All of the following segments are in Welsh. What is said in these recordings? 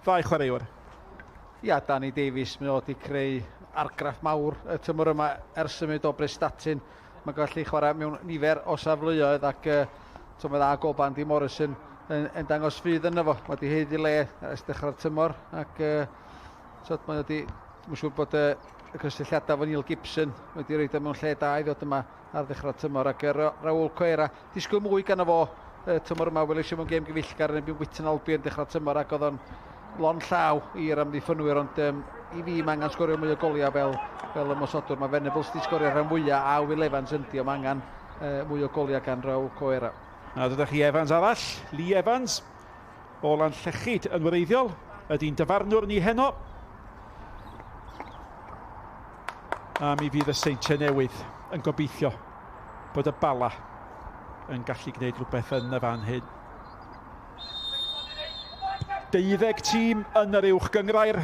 ddau chwaraewr. Ia, Danny Davies, mae o wedi creu argraff mawr y tymor yma ers symud o Brestatyn. Mae'n gallu chwarae mewn nifer o safleoedd ac to, mae dda gob Andy Morrison yn dangos ffydd yno fo. Mae wedi haeddu le ers dechrau'r tymor ac so, mae wedi, mae'n siŵr bod y cysylltiadau efo Neil Gibson wedi rhoi o mewn lle da i ddod yma ar ddechrau'r tymor ac Raúl Coera, disgwyl mwy gan fo tymor yma. Weles i mewn gêm gyfeillgar yn erbyn Witton Albion dechrau'r tymor ac oedd o'n lon llaw i'r amddiffynwyr, ond i fi mae angen sgorio mwy o goliau fel ymosodwr. Mae Venables wedi sgorio rhan fwyaf a Will Evans yndi, ond mae angen mwy o goliau gan Raúl Coera. A dyda chi Evans arall, Lee Evans, o Lanllechid yn wreiddiol, ydy'n dyfarnwr ni heno. A mi fydd y Seintiau Newydd yn gobeithio bod y Bala yn gallu gwneud rhywbeth yn y fan hyn. 12 tîm yn yr uwch gynghrair,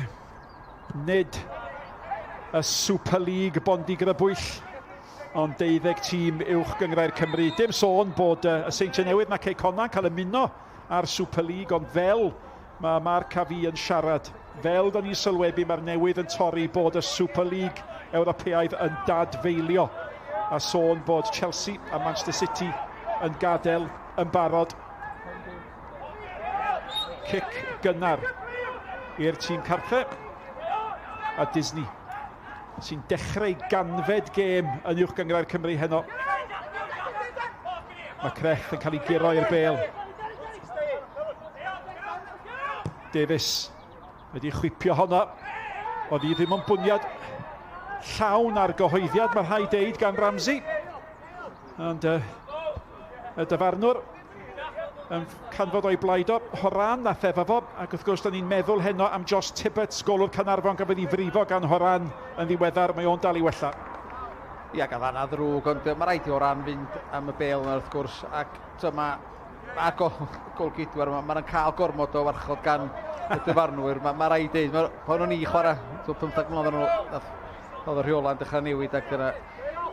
nid y Super League bondigrybwyll, ond 12 tîm uwch gynghrair Cymru. Dim sôn bod y Seintiau Newydd na Cei Connah yn cael ymuno â'r Super League, ond fel mae Mark a fi yn siarad, fel da ni'n sylwebu, mae'r newydd yn torri bod y Super League Ewropeaidd yn dadfeilio, a sôn bod Chelsea a Manchester City yn gadael yn barod. Cic gynnar i'r tîm cartre, a Disney sy'n dechrau ganfed gêm yn Uwch Gynghrair Cymru heno. Mae Creth yn cael ei guro i'r bel. Davies wedi chwipio honna. Oedd hi ddim yn bwniad llawn ar gyhoeddiad, mae rhaid deud, gan Ramsey. Ond y dyfarnwr yn canfod o'i blaid o, Horan a efo fo, ac wrth gwrs da ni'n meddwl heno am Josh Tibbetts, golwr Caernarfon gafodd ei frifo gan Horan yn ddiweddar, mae o'n dal i wella. Ia, gath anna ddrwg, ond mae rhaid i Horan fynd am y bel yna wrth gwrs, ac to, mae a golgeidwar, mae'n ma cael gormod o warchod gan y dyfarnwyr, mae ma rhaid deud, pan o'n i chwarae, so 15 mlynedd yn ôl, oedd y rheola'n dechrau newid ac dyna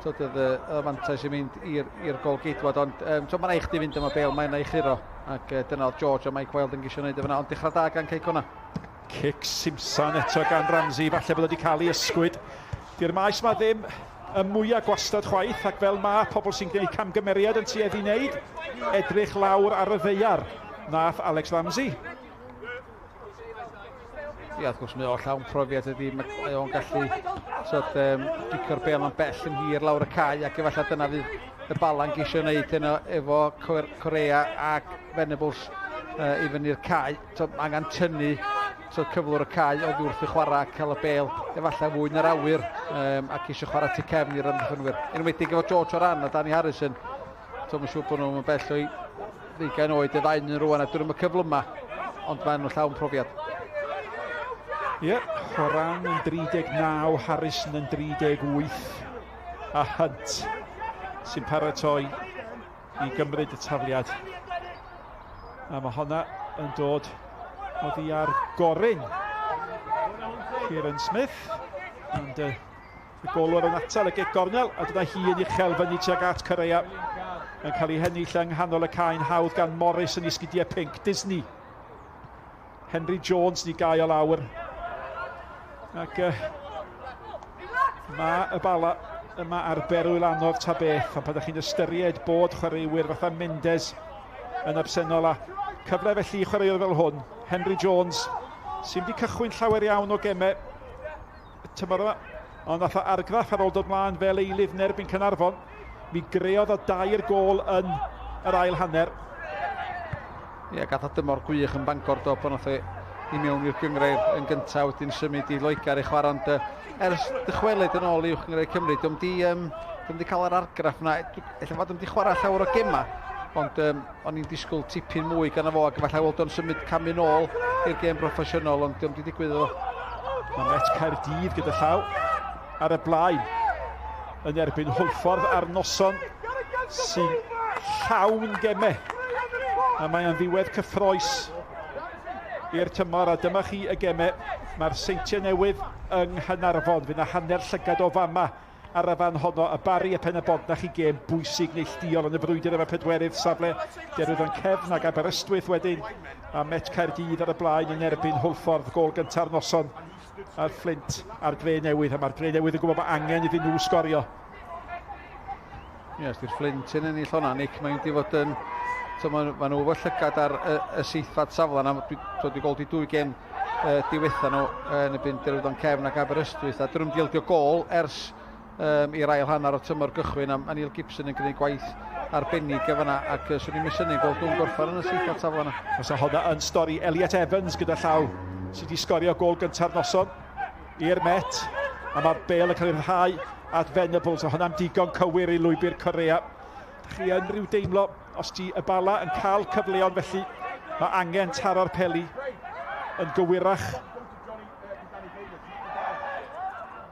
so, oedd y fantais i mynd i'r golgeidwad, ond so, mae'n rhaid chdi fynd am y bel, mae'n ei churo, ac dyna oedd George a Mike Wild yn geisio wneud efo yna, ond dechrau da gan Cei Connah. Cic simsan eto gan Ramsey, falle bod wedi cael ei ysgwyd. Di'r maes ma ddim y mwyaf gwastad chwaith, ac fel mae pobl sy'n gwneud camgymeriad yn tueddu wneud, edrych lawr ar y ddaear nath Alex Ramsey. Ia, wrth gwrs, mae o llawn profiad ydy, mae o'n gallu sort, gicio'r bel yn bell yn hir lawr y cae, ac efallai dyna fydd y Bala'n geisio wneud heno efo Correa ac Venables i fyny'r cae. So, mae angen tynnu so, cyflwr y cae oddi wrth y chwarae a cael y bel efallai fwy na'r awyr ac eisiau chwarae tu cefn i'r amddiffynwyr. Enwedig efo George Horan a Danny Harrison. So, mae'n siŵr bod nhw'n bell o'i 20 oed y ddau yn rwan a dyn nhw'n cyflym yma, ond maen nhw llawn profiad. Ie, yeah, Horan yn 39, Harrison yn 38, a Hunt sy'n paratoi i gymryd y tafliad. A mae honna yn dod oddi ar goryn Kieran Smith, ond y golwr yn atal y gic gornel, a dyna hi yn uchel fyny tuag at Correa, yn cael ei hennill yng nghanol y cae'n hawdd gan Morris yn ei sgidiau pinc. Disney. Henry Jones ni gau o lawr. Ac mae y Bala yma ar berwyl anodd ta beth, ond pan ydych chi'n ystyried bod chwaraewyr fatha Mendes yn absennol a cyfle felly i chwaraewr fel hwn, Henry Jones, sy'n wedi cychwyn llawer iawn o gemau tymor yma, ond nath o argraff ar ôl dod mlaen fel eilydd yn erbyn Caernarfon. Mi greodd o dair gôl yn yr ail hanner. Ie, gath o dymor gwych yn Bangor do, pan nath o i mewn i'r gynghrair yn gyntaf, wedyn symud i Loegr i chwarae, ond ers dychwelyd yn ôl i Uwch Gynghrair Cymru, dio'm di, dio'm di cael yr argraff na, ella fod o'm di chwarae llawer o gemau, ond o'n i'n disgwyl tipyn mwy gan fo, ac efallai weld o'n symud camu nôl i'r gêm broffesiynol, ond dio'm di digwydd o. Mae Met Caerdydd gyda llaw ar y blaen yn erbyn Hwlffordd ar noson sy'n llawn gemau. A mae o'n ddiwedd cyffroes i'r tymor, a dyma chi y gemau. Mae'r Seintiau Newydd yng Nghaernarfon, fydd yna hanner llygad o fama ar y fan honno, y Barri a Pen y Bont i gêm bwysig neilltuol yn y frwydr efo pedwerydd safle. Derwyddon Cefn ac Aberystwyth wedyn, a Met Caerdydd ar y blaen yn erbyn Hwlffordd, gôl gynta'r noson a'r Fflint a'r Dre Newydd, a mae'r Dre Newydd yn gwybod bod angen iddyn nhw sgorio. Ie, yes, di'r Fflint yn ennill hwnna, Nick, mae'n di fod yn... So, mae ma nhw efo llygad ar y seithfed safle yna. Dwi wedi gweld i dwy gêm diwetha nhw yn erbyn Derwyddon Cefn ac Aberystwyth, a dyn nhw'n dildio gôl ers i'r ail hanner o tymor gychwyn, a Neil Gibson yn gwneud gwaith arbennig efo yna, ac swn i'n synnu gweld nhw'n gorffan yn y seithfed safle yna. Fysa honna yn stori Elliot Evans gyda llaw sydd wedi sgorio gôl gynta'r noson i'r Met, a mae'r bêl yn cael ei rhyddhau at Venables, a hwnna'n digon cywir i lwybr Corea. Chi yn rhyw deimlo, os di y Bala yn cael cyfleon felly, mae angen taro'r peli yn gywirach.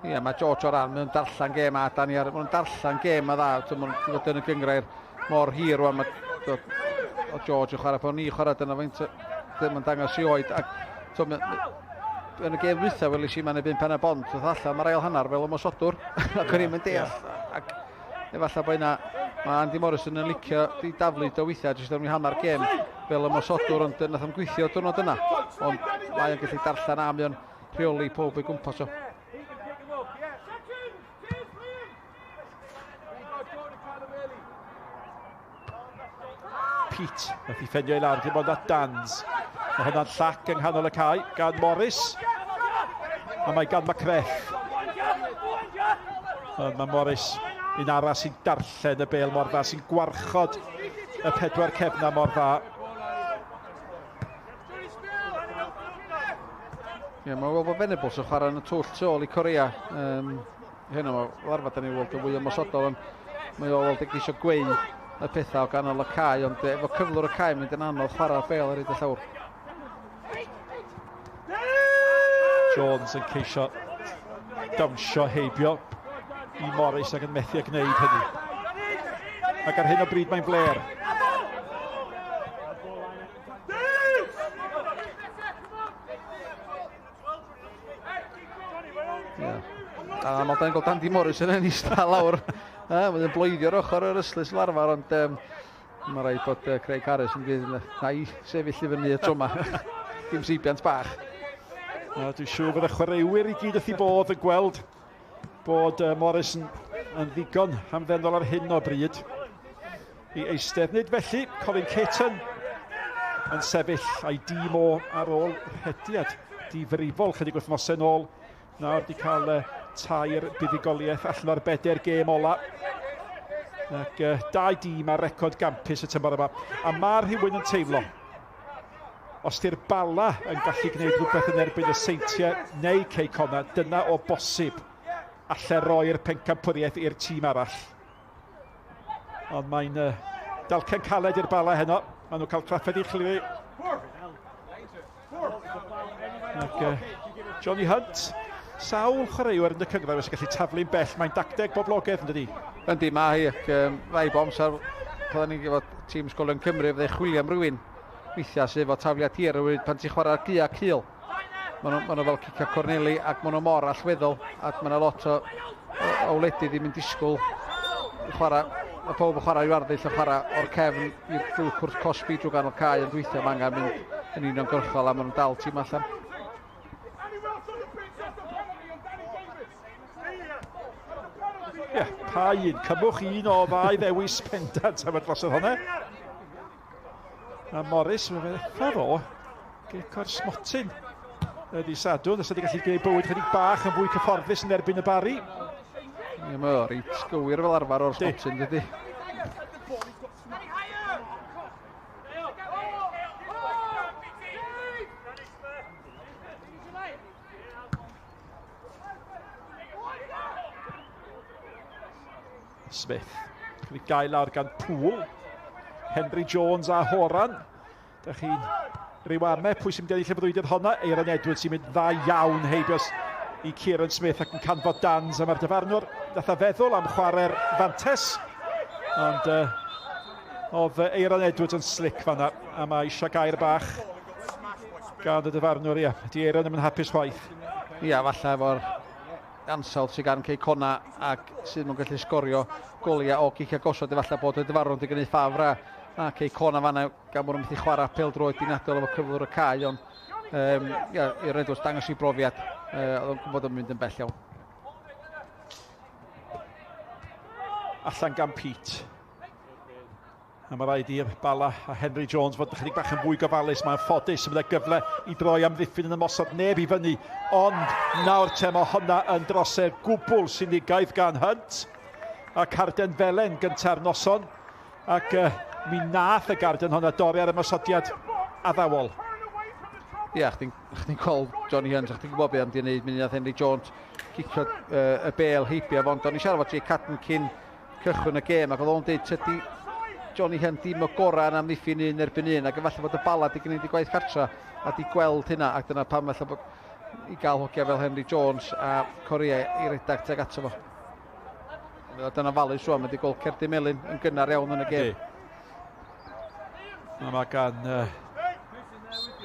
Ie, yeah, mae George Oran, mae'n darllen gêm a Dani ar, mae'n darllen gêm a dda, mae'n fod yn y gynghrair mor hir rwan, mae o George yn chwarae pan ni chwarae, dyna faint mae'n dangos i oed, ac to, yn y gêm ddwytha welis i ma'n erbyn Pen y Bont, ddoth allan mae'r ail hanner fel ymosodwr, ac o'n i'm yn deall, ac efallai bod yna, mae Andy Morrison yn licio di daflu o weithiau, jyst am i hanner gêm fel ymosodwr, ond nath o'n gweithio diwrnod yna, ond mae o'n gallu darllen a mae o'n rheoli pob o'i gwmpas o. Pete, nath i ffendio i lawr, dim ond at Dans. Mae hwnna'n llac yng nghanol y cae gan Morris. A mae gan Macreth. Ond mae Morris un arall sy'n darllen y bêl mor dda, sy'n gwarchod y pedwar cefna mor dda. Ie, yeah, mae'n weld bod Venables yn chwarae yn y twll tu ôl i Corea. Hyn o, fel arfer, da ni'n weld y fwy ymosodol, ond mae o weld yn geisio gweu y pethau o ganol y cae, ond efo cyflwr y cae, mae'n yn anodd chwarae'r bêl ar hyd y llawr. Jones yn ceisio dawnsio heibio i Morris ac yn methu a gwneud hynny. Ac ar hyn o bryd mae'n fler. Yeah. A aml da ni'n gweld Andy Morris yn ennill lawr. Mae'n bloeddio'r ochr o'r ystlys fel arfer, ond mae rhaid bod Craig Harris yn dweud na i sefyll i fyny y tro yma. Dim seibiant bach. Dwi'n siŵr bod y chwaraewyr i gyd wrth i bodd yn gweld bod Morris yn ddigon hamddenol ar hyn o bryd i eistedd. Nid felly, Colin Caton yn sefyll a'i dîm o ar ôl rhediad difrifol chydig wythnosau nôl. Nawr wedi cael tair buddugoliaeth allan o'r bedair gêm ola. Ac dau dîm ar record gampus y tymor yma. A mae rhywun yn teimlo, os di'r Bala yn gallu gwneud rhywbeth yn erbyn y Seintiau neu Cei Connah, dyna o bosib alle roi'r pencampwriaeth i'r tîm arall. Ond mae'n dalcen caled i'r Bala heno. Maen nhw'n cael trafferth i chliwi. Ac Johnny Hunt, sawl chwaraewr yn y cynghrair sy'n gallu taflu'n bell. Mae'n dacteg boblogaidd, yn dydi? Yndi, mae hi, ac rai bo amser, pan ni'n efo tîm Ysgolion Cymru, fyddai chwilio am rywun weithiau sydd efo tafliad hir, oherwydd pan ti'n chwarae'r gia cul, maen nhw fel cicio corneli ac maen nhw mor allweddol, ac maen nhw lot o wledydd ddim yn disgwyl chwarae, mae pob yn chwarae i'w arddull yn chwarae o'r cefn i'r drwy cwrt cosbi drwy ganol cae, ond weithiau mae angen mynd yn uniongyrchol a maen nhw'n dal tîm allan. Ie, yeah, pa un? Cymwch un o ddau ddewis pendant am y drosodd hwnna. A Morris, mae fe ddeffo o gic o'r smotyn ydi Sadwrn. Os ydy gallu gwneud bywyd chydig bach yn fwy cyfforddus yn erbyn y Barri. Ie, mae o reit gywir fel arfer o'r smotyn, dydy. Smith. Cael ei gael lawr gan Poole. Henry Jones a Horan. Dych chi'n rhyw ame pwy sy'n mynd i ennill y frwydr honna. Aaron Edwards sy'n mynd dda iawn heibio i Kieran Smith ac yn canfod Dans am yr dyfarnwr. Nath a feddwl am chwarae'r fantes. Ond oedd Aaron Edwards yn slick fanna. A mae eisiau gair bach gan y dyfarnwr. Ia, di Aaron ddim yn hapus chwaith. Ia, falle efo'r ansawdd sydd gan Cei Connah ac sydd nhw'n gallu sgorio goliau o gicio gosod. Efallai bod y dyfarnwr wedi gwneud ffafr a Cei Connah fanna gan bod nhw'n methu chwarae pêl-droed dinadol efo cyflwr y cae, ond ia, i'r Edwards dangos i brofiad, oedd o'n gwybod o'n mynd yn bell iawn. Allan gan Pete. A mae rhaid i'r Bala a Henry Jones fod ychydig bach yn fwy gofalus. Mae'n ffodus, mae gyfle i droi amddiffyn yn ymosod neb i fyny. Ond nawr te mae hwnna yn drosedd gwbl sinigaidd gan Hunt. A carden felen gynta'r noson. Ac mi nath y garden hwnna dorri ar ymosodiad addawol. Ia, yeah, chdi'n chdi gweld Johnny Hunt, chdi'n gwybod beth am di wneud, mynd nath Henry Jones cicio y bel heibio fo, ond o'n i siarad efo Jake Cadden cyn cychwyn y gêm, ac oedd o'n dweud tydi Johnny Hunt dim y gorau yn amddiffyn un erbyn un, ac efallai bod y Bala di gwneud i gwaith cartra a di gweld hynna, ac dyna pam efallai bod i gael hogia fel Henry Jones a Corea i redag tuag ato fo. Dyna falus rwan, mae wedi gweld cerdyn melyn yn gynnar iawn yn y gêm. Mae gan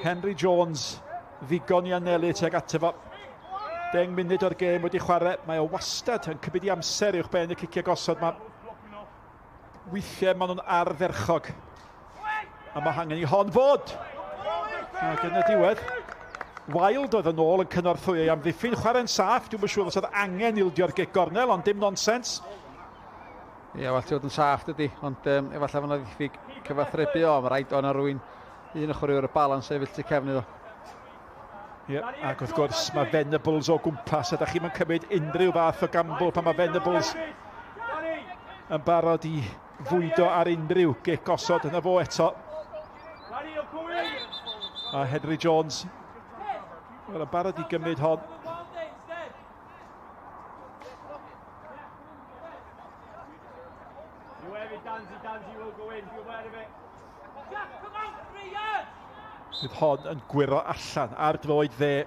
Henry Jones ddigon i anelu tuag ato fo. 10 munud o'r gêm wedi chwarae. Mae o wastad yn cymryd i amser uwch ben y ciciau gosod. Mae weithiau maen nhw'n ardderchog. A mae hangen i hon fod. Ac yn y diwedd, Wild oedd yn ôl yn cynorthwyo i amddiffyn. Chwarae'n saff, dwi'n siŵr os oedd angen ildio'r gic gornel, ond dim nonsens. Ie, well ti fod yn saff dydy, ond efallai fod yna ddiffyg cyfathrebu o, mae rhaid o'n rhywun un o chwaraewyr y Bala'n sefyll tu cefn iddo. Ie, ac wrth gwrs mae Venables o gwmpas, a da chi'n cymryd unrhyw fath o gamble pan mae Venables yn barod i fwydo ar unrhyw gic gosod yna fo eto. A Henry Jones, wel, yn barod i gymryd hon. Bydd hon yn gwyro allan ar droed dde.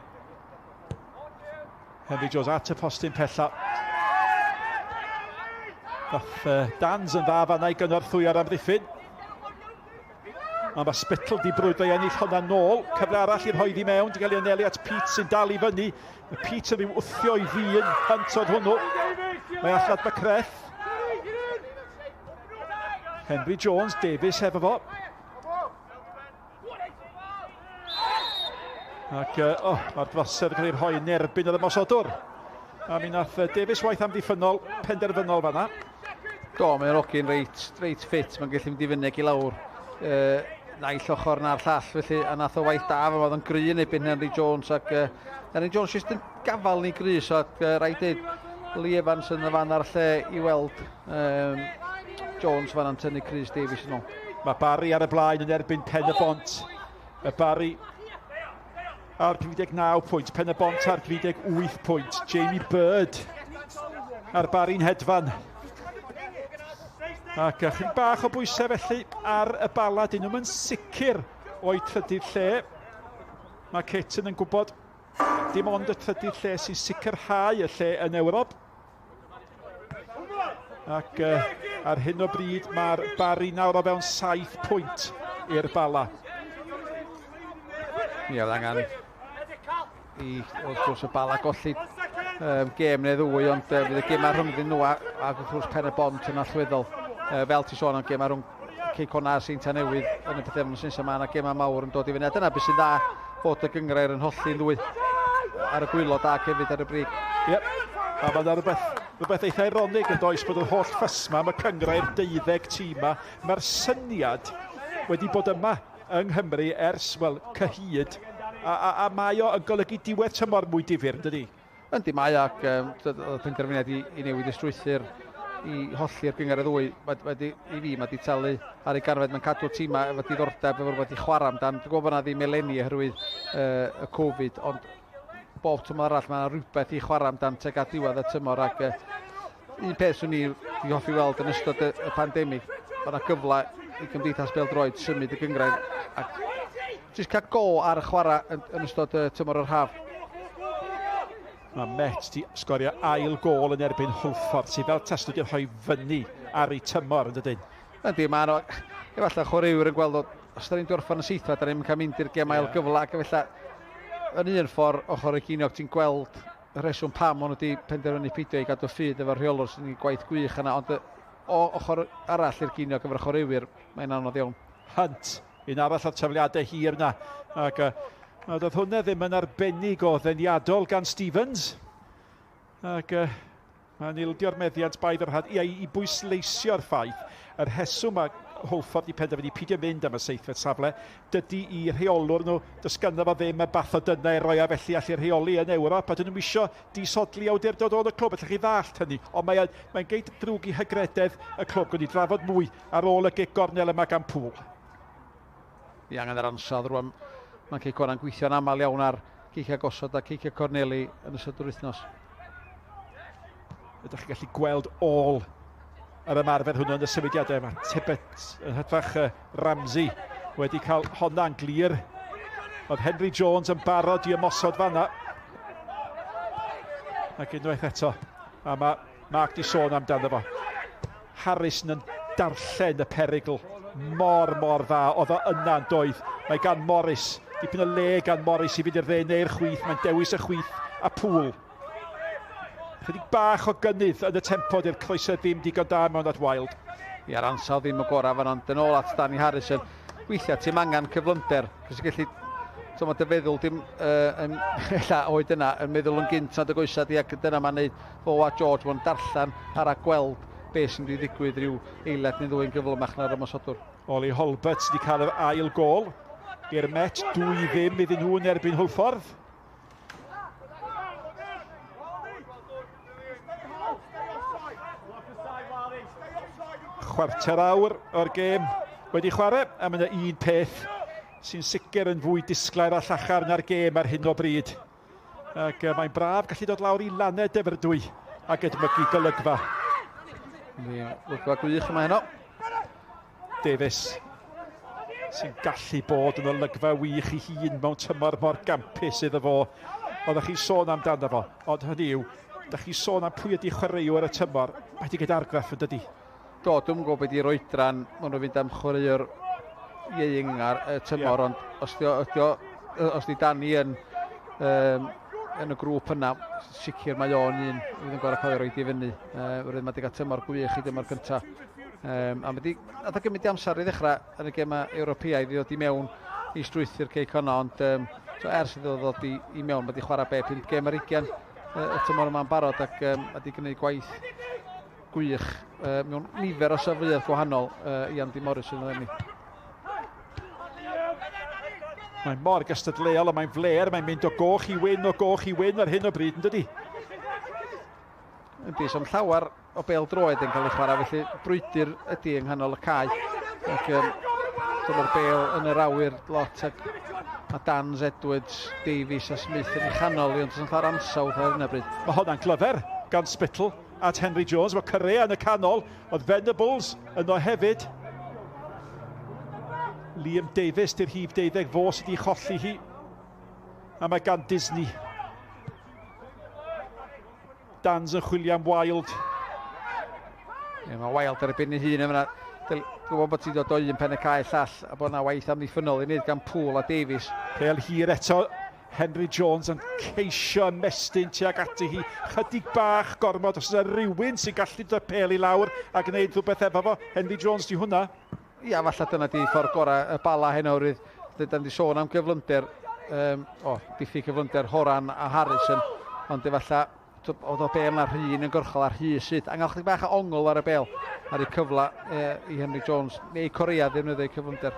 Henry Jones at y postyn pella. Dath Dans yn dda fanna i gynorthwyo ar amddiffyn. A mae Spittle di brwydro i ennill hwnna nôl. Cyfle arall i'r rhoi i mewn, di gael ei anelu at Pete sy'n dal i fyny. Mae Pete yn rhyw wthio i ddyn, Hunt oedd hwnnw. Mae allan McCreth. Henry Jones, Davies hefo fo. Ac mae'r drosedd yn cael ei rhoi yn erbyn yr ymosodwr. A mi nath Davies waith amddiffynnol penderfynol fanna. Do, mae'n ogyn reit ffit, mae'n gallu mynd i fyny ac i lawr. Naill ochr na'r llall, felly, a nath o waith da, fe oedd yn gry yn erbyn Henry Jones, ac Henry Jones jyst yn gafal ni gry, so ac rhaid dweud, Lee Evans yn y fan ar lle i weld Jones fan yn tynnu Chris Davies yn ôl. Mae Barry ar y blaen yn erbyn Pen y Bont. Y Barry ar 39 pwynt, Pen y Bont ar 38 pwynt. Jamie Bird ar Barry'n hedfan. Ac chydig bach o bwysau felly ar y Bala. Dyn nhw'n sicr o'i trydydd lle. Mae Caton yn gwybod dim ond y trydydd lle sy'n sicrhau y lle yn Ewrop. Ac ar hyn o bryd mae'r Barry nawr o fewn 7 pwynt i'r Bala. Ie, oedd angen i, wrth gwrs, y Bala golli gêm neu ddwy, ond fydd y gêm rhyngddyn nhw ac wrth gwrs Pen y Bont yn allweddol. Fel ti sôn am gêm rhwng Cei Connah a Seintiau Newydd yn y pythefnos nesaf, mae yna gêmau mawr yn dod i fyny. A dyna beth sy'n dda fod y gynghrair yn hollti'n ddwy ar y gwaelod ac hefyd ar y brig. Ie, a mae yna rhywbeth eitha ironig yn does bod yr holl ffys 'ma, mae cynghrair 12 tîm 'ma, mae'r syniad wedi bod yma yng Nghymru ers, wel, cyhyd, a mae o yn golygu diwedd tymor mwy difyr, yn dydi? Yndi, mae o, ac oedd penderfyniad i newid y strwythur i holli'r gynghrair y ddwy, i fi, mae di talu ar ei garfed, mae'n cadw tîmau efo diddordeb, efo rhywbeth i chwarae amdan. Dwi'n gwybod bod yna ddim eleni oherwydd y Covid, ond bob tymor arall mae yna rhywbeth i chwarae amdan tuag at diwedd y tymor, ac un peth swn i wedi hoffi weld yn ystod y pandemig, bod yna gyfle i Gymdeithas Bêl-droed symud y gynghrair ac jyst cael go ar y chwarae yn ystod y tymor yr haf. Mae Met di sgorio ail gôl yn erbyn Hwlffordd, sydd fel testw di rhoi fyny ar ei tymor, yn dydyn? Yndi, mae nhw, efallai chwaraewyr yn gweld, os da ni'n gorffen yn seithfed, da ni'n cael mynd i'r gem ail gyfle, ac efallai yn un ffordd ochr y ceiniog ti'n gweld rheswm pam maen nhw wedi penderfynu peidio i gadw ffydd efo'r rheolwr sy'n ei gwaith gwych yna, ond o ochr arall i'r ginio gyfer chwaraewyr, mae'n anodd iawn. Hunt, un arall o'r tafliadau hir yna. Ac oedd hwnna ddim yn arbennig o ddeniadol gan Stevens. Ac mae'n ildio'r meddiant baedd yr had i, i bwysleisio'r ffaith. Yr rheswm mae Hwlffordd i penderfynu peidio mynd am y seithfed safle, dydy i rheolwr nhw, does ganddo fo ddim y bathodynnau roi a felly allu rheoli yn Ewrop, a dyn nhw'n isio disodli awdurdod o'n y clwb, allwch chi ddallt hynny, ond mae'n mae geit drwg i hygrededd y clwb. Gwni drafod mwy ar ôl y gig gornel yma gan Pŵl. Fi angen yr ansawdd rwan. Mae'n Cei Connah'n gweithio'n aml iawn ar cicio gosod a cicio corneli yn ystod yr wythnos. Ydych chi'n gallu gweld ôl yr ymarfer hwnnw yn y symudiadau. Mae Tibbet yn hytrach Ramsey wedi cael honna'n glir. Oedd Henry Jones yn barod i ymosod fanna. Ac unwaith eto, a mae Mark di sôn amdano fo. Harrison yn darllen y perygl mor, mor dda. Oedd o yna'n doedd. Mae gan Morris, dipyn o le gan Morris i fynd i'r dde neu'r chwith. Mae'n dewis y chwith a Pŵl. Chydig bach o gynnydd yn y tempo, di'r croesau ddim digon da mewn at Wild. Ia'r ansawdd ddim y gorau fan, ond yn ôl at Danny Harrison. Weithiau ti'n angen cyflymder, cos ti'n gallu, so mae dy feddwl dim yn, ella oed yna, yn meddwl yn gynt na dy goesau di, ac dyna mae'n neud fo a George, mae'n darllen ar a gweld beth sy'n mynd i ddigwydd rhyw eiliad neu ddwy'n gyflymach na'r ymosodwr. Ollie Holbert wedi cael yr ail gôl i'r Met, 2-0 iddyn nhw yn erbyn Hwlffordd. Chwarter awr o'r gêm wedi chwarae, a mae yna un peth sy'n sicr yn fwy disglair a llachar na'r gêm ar hyn o bryd. Ac mae'n braf gallu dod lawr i Lannau Dyfrdwy ac edmygu golygfa. Ie, golygfa gwych yma heno. Davies sy'n gallu bod yn olygfa wych i hun mewn tymor mor gampus iddo fo. Oeddech chi'n sôn amdano fo, ond hynny yw, ydych chi'n sôn am pwy ydy chwaraewr y tymor, mae wedi gyda argraff yn dydy. Do, dwi'n gwybod beth yw'r oedran, maen nhw'n fynd am chwaraewr ieueng ar y tymor, yeah. Ond os di, os di Danny yn, yn y grŵp yna, sicr mae o'n un fydd yn gorau cael ei roed i fyny. Oherwydd mae wedi cael tymor gwych i dymor cyntaf. A mae wedi, nath o gymryd amser i ddechrau yn y gemau Ewropeaidd i ddod i mewn i strwythur Cei Connah, ond so ers iddo ddod i mewn, mae wedi chwarae be 5 gêm ar 20 y tymor yma'n barod, ac mae wedi gwneud gwaith gwych mewn nifer o safleoedd gwahanol i Andy Morrison eleni. Mae'n mor gystadleuol a mae'n fler, mae'n mynd o goch i wyn, o goch i wyn ar hyn o bryd, yn dydy? Yndi, so'n llawer o bêl droed yn cael ei chwarae, felly brwydr ydy yng nghanol y cae. Ac dyma'r bêl yn yr awyr lot, ac mae Dans, Edwards, Davies a Smith yn ei chanol i, ond sy'n llawer ansawdd ar hyn o bryd. Mae hwnna'n glyfer gan Spittle at Henry Jones. Mae Correa yn y canol, oedd Venables yno hefyd. Liam Davies, di'r rhif 12, fo sydd wedi cholli hi. A mae gan Disney. Dans yn chwilio am Wild. Ie, mae Wild ar y ben ei hun yma. Dwi'n gwybod bod ti'n dod o un pen y cae llall a bod yna waith amddiffynnol i wneud gan Pŵl a Davies. Pêl hir eto, Henry Jones yn ceisio ymestyn tuag ati hi. Chydig bach gormod, os yna rhywun sy'n gallu dod pêl i lawr a gwneud rhywbeth efo fo. Henry Jones di hwnna. Ia, falle dyna di ffordd gorau y Bala heno, oherwydd da ni 'di sôn am gyflymder, diffyg cyflymder Horan a Harrison, ond efallai oedd o bêl yna rhy yn gorchol ar rhy syth. Angen chydig bach o ongl ar y bêl ar ei cyfle i Henry Jones, neu Correa ddefnyddio ei cyflymder.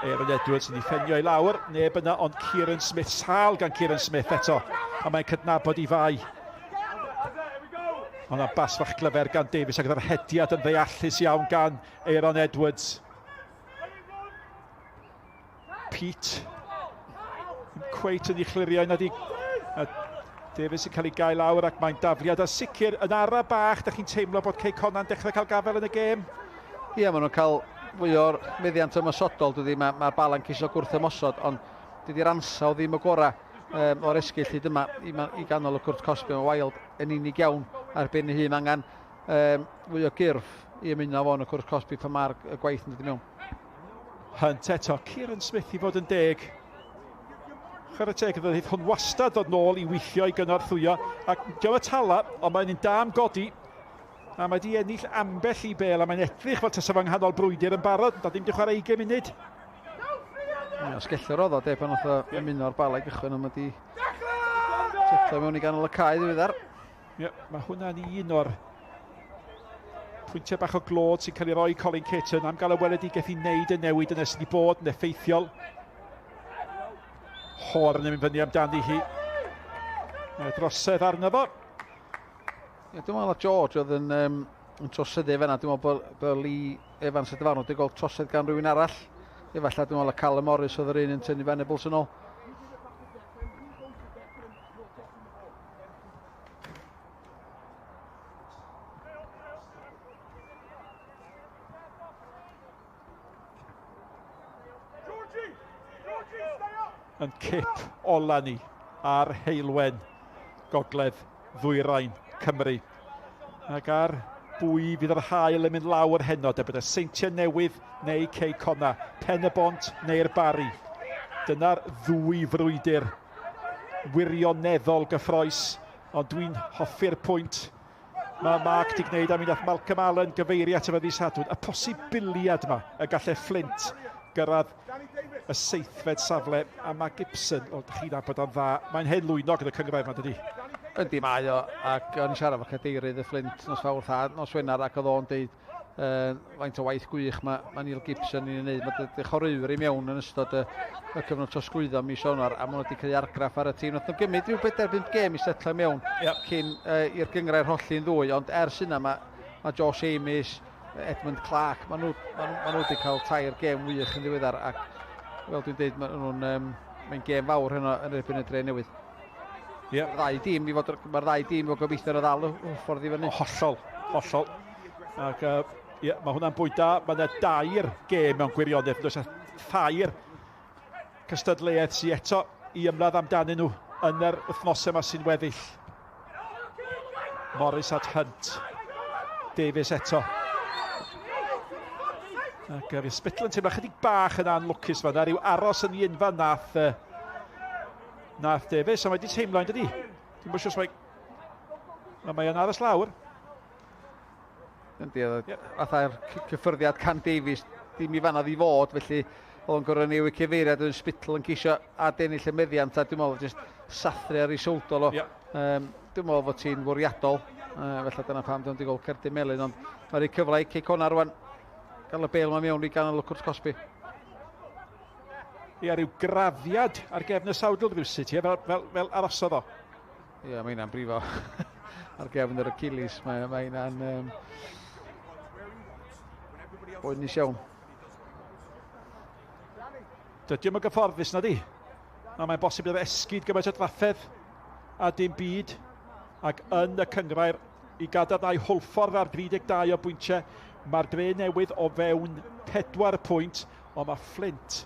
Aaron Edwards yn ei ffenio i lawr, neb yna ond Kieran Smith, sâl gan Kieran Smith eto, a mae'n cydnabod i fai. Ond bas fach glyfer gan Davies ac oedd yr hediad yn ddeallus iawn gan Aaron Edwards. Pete, ddim cweit yn ei chlirio yna di. A Davies yn cael ei gael lawr ac mae'n dafliad a sicr yn ara bach. Da chi'n teimlo bod Cei Connah'n dechrau cael gafael yn y gêm? Ie, maen nhw'n cael fwy o'r meddiant ymosodol. Dydy, mae'r Bala'n ceisio gwrth ymosod, ond dydy'r ansawdd ddim y gorau o'r esgyll hyd yma i ganol y cwrt cosbi. Mae Wild yn unig iawn ar ben ei hun. Angen fwy o gyrff i ymuno fo yn y cwrt cosbi pan mae'r gwaith yn dod i mewn. Hunt eto, Kieran Smith i fod yn deg. Chwarae teg iddo hwn wastad ddod nôl i weithio i gynorthwyo. Ac diolch y tala, ond mae'n un da am godi. A mae di ennill ambell i bel a mae'n edrych fel tasa fo nghanol brwydr yn barod. Da ddim di chwarae 20 munud. Ie, asgellwr oedd o, de, pan oedd o ymuno â'r Bala i gychwyn, ond mae di setlo mewn i ganol y cae ddiweddar. Ie, mae hwnna'n un o'r pwyntiau bach o glod sy'n cael ei roi i Colin Caton am gael y weledigaeth i wneud y newid yna sydd wedi bod yn effeithiol. Horn yn mynd fyny amdani hi. Mae drosedd arno fo. Ie, dwi'n meddwl George oedd yn, um, yn troseddu fanna. Dwi'n meddwl bod, bod Lee Evans y dyfarnwr wedi gweld trosedd gan rhywun arall. Efallai dwi'n meddwl Callum Morris oedd yr un yn tynnu Venables yn ôl. Yn cip ola ni ar Heulwen Gogledd Ddwyrain Cymru. Ac ar bwy fydd yr haul yn mynd lawr heno, de, bod y Seintiau Newydd neu Cei Connah, Pen y Bont neu'r Barri. Dyna'r ddwy frwydr wirioneddol gyffroes, ond dwi'n hoffi'r pwynt mae Mark di gwneud a mi nath Malcolm Allen gyfeirio at y ddydd Sadwrn, y posibiliad yma y gallai Flint gyrraedd y seithfed safle, a mae Gibson, o, dych chi'n nabod o'n dda, mae'n hen lwynog yn y cynghrair yma, dydy? Yndi, mae o, ac o'n i'n siarad efo cadeirydd y Flint nos Fawrth a nos Wener, ac oedd o'n deud faint o waith gwych mae, mae Neil Gibson yn ei wneud. Mae wedi chwaraewyr i mewn yn ystod y, y cyfnod trosglwyddo mis Ionawr a maen nhw wedi creu argraff ar y tîm. Nath nhw gymryd rhyw 4-5 gêm i setlo mewn yep. cyn i'r gynghrair holli'n ddwy, ond ers yna mae, mae Josh Amis, Edmund Clark, maen nhw, maen, maen nhw wedi cael tair gêm wych yn ddiweddar ac fel dwi'n dweud, maen nhw'n um, mae'n gêm fawr heno yn erbyn y Dre Newydd. Yep. Ddau dîm i fod, mae'r ddau dîm o gobeithio ar y ddal y ffordd i fyny. Hollol, hollol. Ac uh, yeah, mae hwnna'n bwyd da. Mae yna dair gêm mewn gwirionedd. Does thair cystadleuaeth sydd eto i ymladd amdanyn nhw yn yr wythnosau yma sy'n weddill. Morris at Hunt. Davies eto. Ac uh, Spittle yn teimlo chydig bach yn anlwcus fan'na. Rhyw aros yn ei unfan nath, uh, nath Davies. A mae wedi teimlo, yn dydi? Dwi'n siŵr os mae... Mae o'n aros lawr. Yndi, oedd yep. fatha'r cyffyrddiad Can Davies, dim i fanna i fod, felly oedd o'n gorfod newid cyfeiriad yn Spittle yn ceisio adennill y meddiant, a dwi'n meddwl just sathru ar ei sowdol o. Yep. Um, dwi'n meddwl fod ti'n fwriadol, felly dyna pam dwi'n gweld cerdyn melyn, ond mae'n rhoi cyfle i Cei Connah rwan gael y bêl yma mewn i ganol y cwrt cosbi. Ia, rhyw grafiad ar gefn y sawdl rhywsut, ie, fel, fel, fel arosodd o. Ie, mae hynna'n brifo ar gefn yr Achilles. Mae, mae hynna'n um, boenus iawn. Dydy o'm yn gyfforddus na di. A mae'n bosib iddo fe esgyd gymaint o drafferth a dim byd. Ac yn y cynghrair i gadarnhau Hwlffordd ar 32 o bwyntiau. Mae'r Dre Newydd o fewn 4 pwynt, ond mae Flint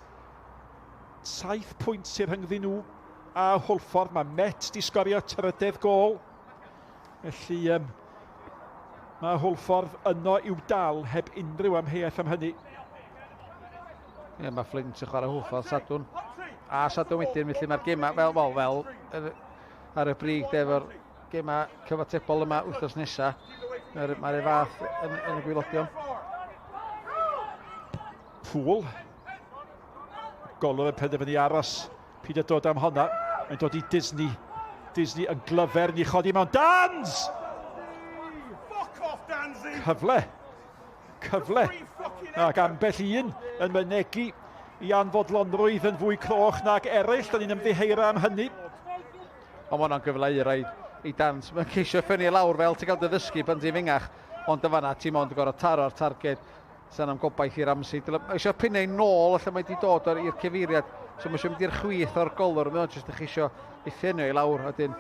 7 pwynt sy'n rhyngddyn nhw a Hwlffordd. Mae Met di sgorio trydedd gol. Felly um, mae Hwlffordd yno i'w dal heb unrhyw amheuaeth am hynny. Ie, mae Flint yn chwarae Hwlffordd Sadwrn. A Sadwrn wedyn, felly mae'r gemau fel, wel, fel ar y brig de, efo'r gemau cyfatebol yma wythnos nesaf. Mae'r mae fath yn, yn y gwaelodion. Pŵl. Golwr yn penderfynu aros. Peter dod am honna. Mae'n dod i Disney. Disney yn glyfer ni chodi mewn. Dans! Cyfle. Cyfle. Ac ambell un yn mynegi i anfodlonrwydd yn fwy croch nag eraill. Da ni'n ymddiheuro am hynny. Ond mae hwnna'n gyfle i roi i Dans. Mae'n ceisio ffynnu lawr fel ti'n cael dy ddysgu pan ti'n fengach. Ond y fanna ti'n mond gorfod taro'r targed. Sa'n am gobaith i Ramsey. Mae eisiau pinnau nôl allan mae wedi dod ar i'r cyfeiriad. So mae eisiau mynd i'r chwith o'r golwr. Mae o'n jyst yn ceisio ei ffynnu i lawr. A dyn,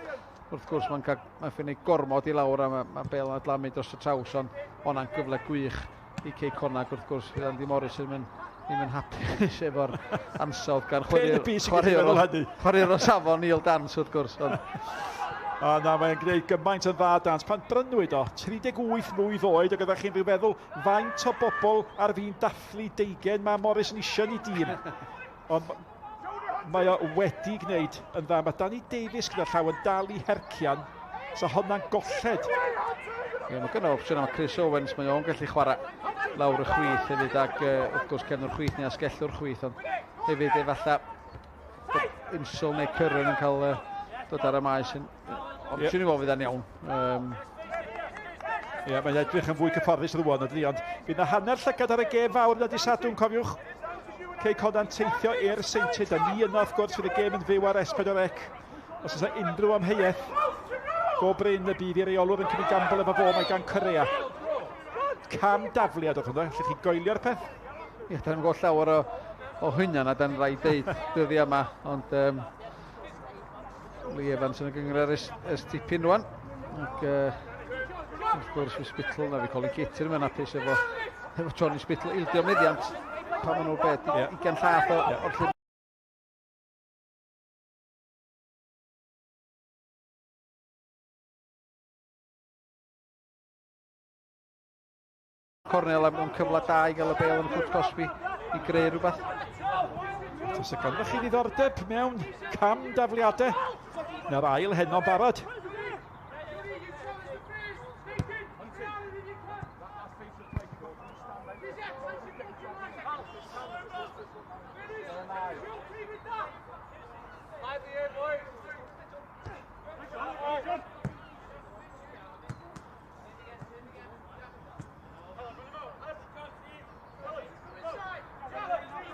wrth gwrs, mae'n cael mae'n ffynnu gormod i lawr a mae'n mae bel yn adlamu dros y traws. Ond hwnna'n gyfle gwych i Cei Connah wrth gwrs. Fydd Andy Morris yn mynd ddim yn hapus efo'r ansawdd gan chwaraewr o safon Neil Dance wrth gwrs. Ond... A na, mae'n gwneud gymaint yn dda dans. Pan brynwyd o, 38 mlwydd oed, ac oeddech chi'n rhyw feddwl faint o bobl ar fin dathlu deugen mae Morris yn eisiau ni dîm. Ond mae o wedi gwneud yn dda. Mae Danny Davies gyda llaw yn dal i hercian. So honna'n golled. Ie, mae gynno opsiwn am Chris Owens, mae o'n gallu chwarae lawr y chwith hefyd ac wrth gwrs cefnwr chwith neu asgellwr chwith, ond hefyd efallai bod Insel neu Curran yn cael dod ar y maes yn opsiwn i fod fydd yn iawn. Ie, mae'n edrych yn fwy cyfforddus rwan ydy, ond fydd yna hanner llygad ar y gêm fawr yna di Sadwrn, cofiwch. Cei Connah'n teithio i'r Seintiau, da ni yno wrth gwrs fydd y gêm yn fyw ar S4C. Os oes unrhyw amheuaeth, go brin y bydd i reolwr yn cymryd gambl efo fo, mae gan Corea. Cam dafliad oedd hwnna, allwch chi goelio'r peth? Ie, da ni'n gweld llawer o, o hynna na dan rhaid deud dyddiau yma, ond Lee Evans yn y gynghrair ers tipyn rwan. Ac wrth gwrs fi Spittle, na fi Colin Keating yma'n hapus efo Johnny Spittle, ildio meddiant pan maen nhw'n beth, 20 llath o'r lle. Cornel am cyfle da i gael y bel yn y cwrt cosbi i greu rhywbeth. Os y ganddo chi ddiddordeb mewn cam dafliadau, na'r ail heno barod.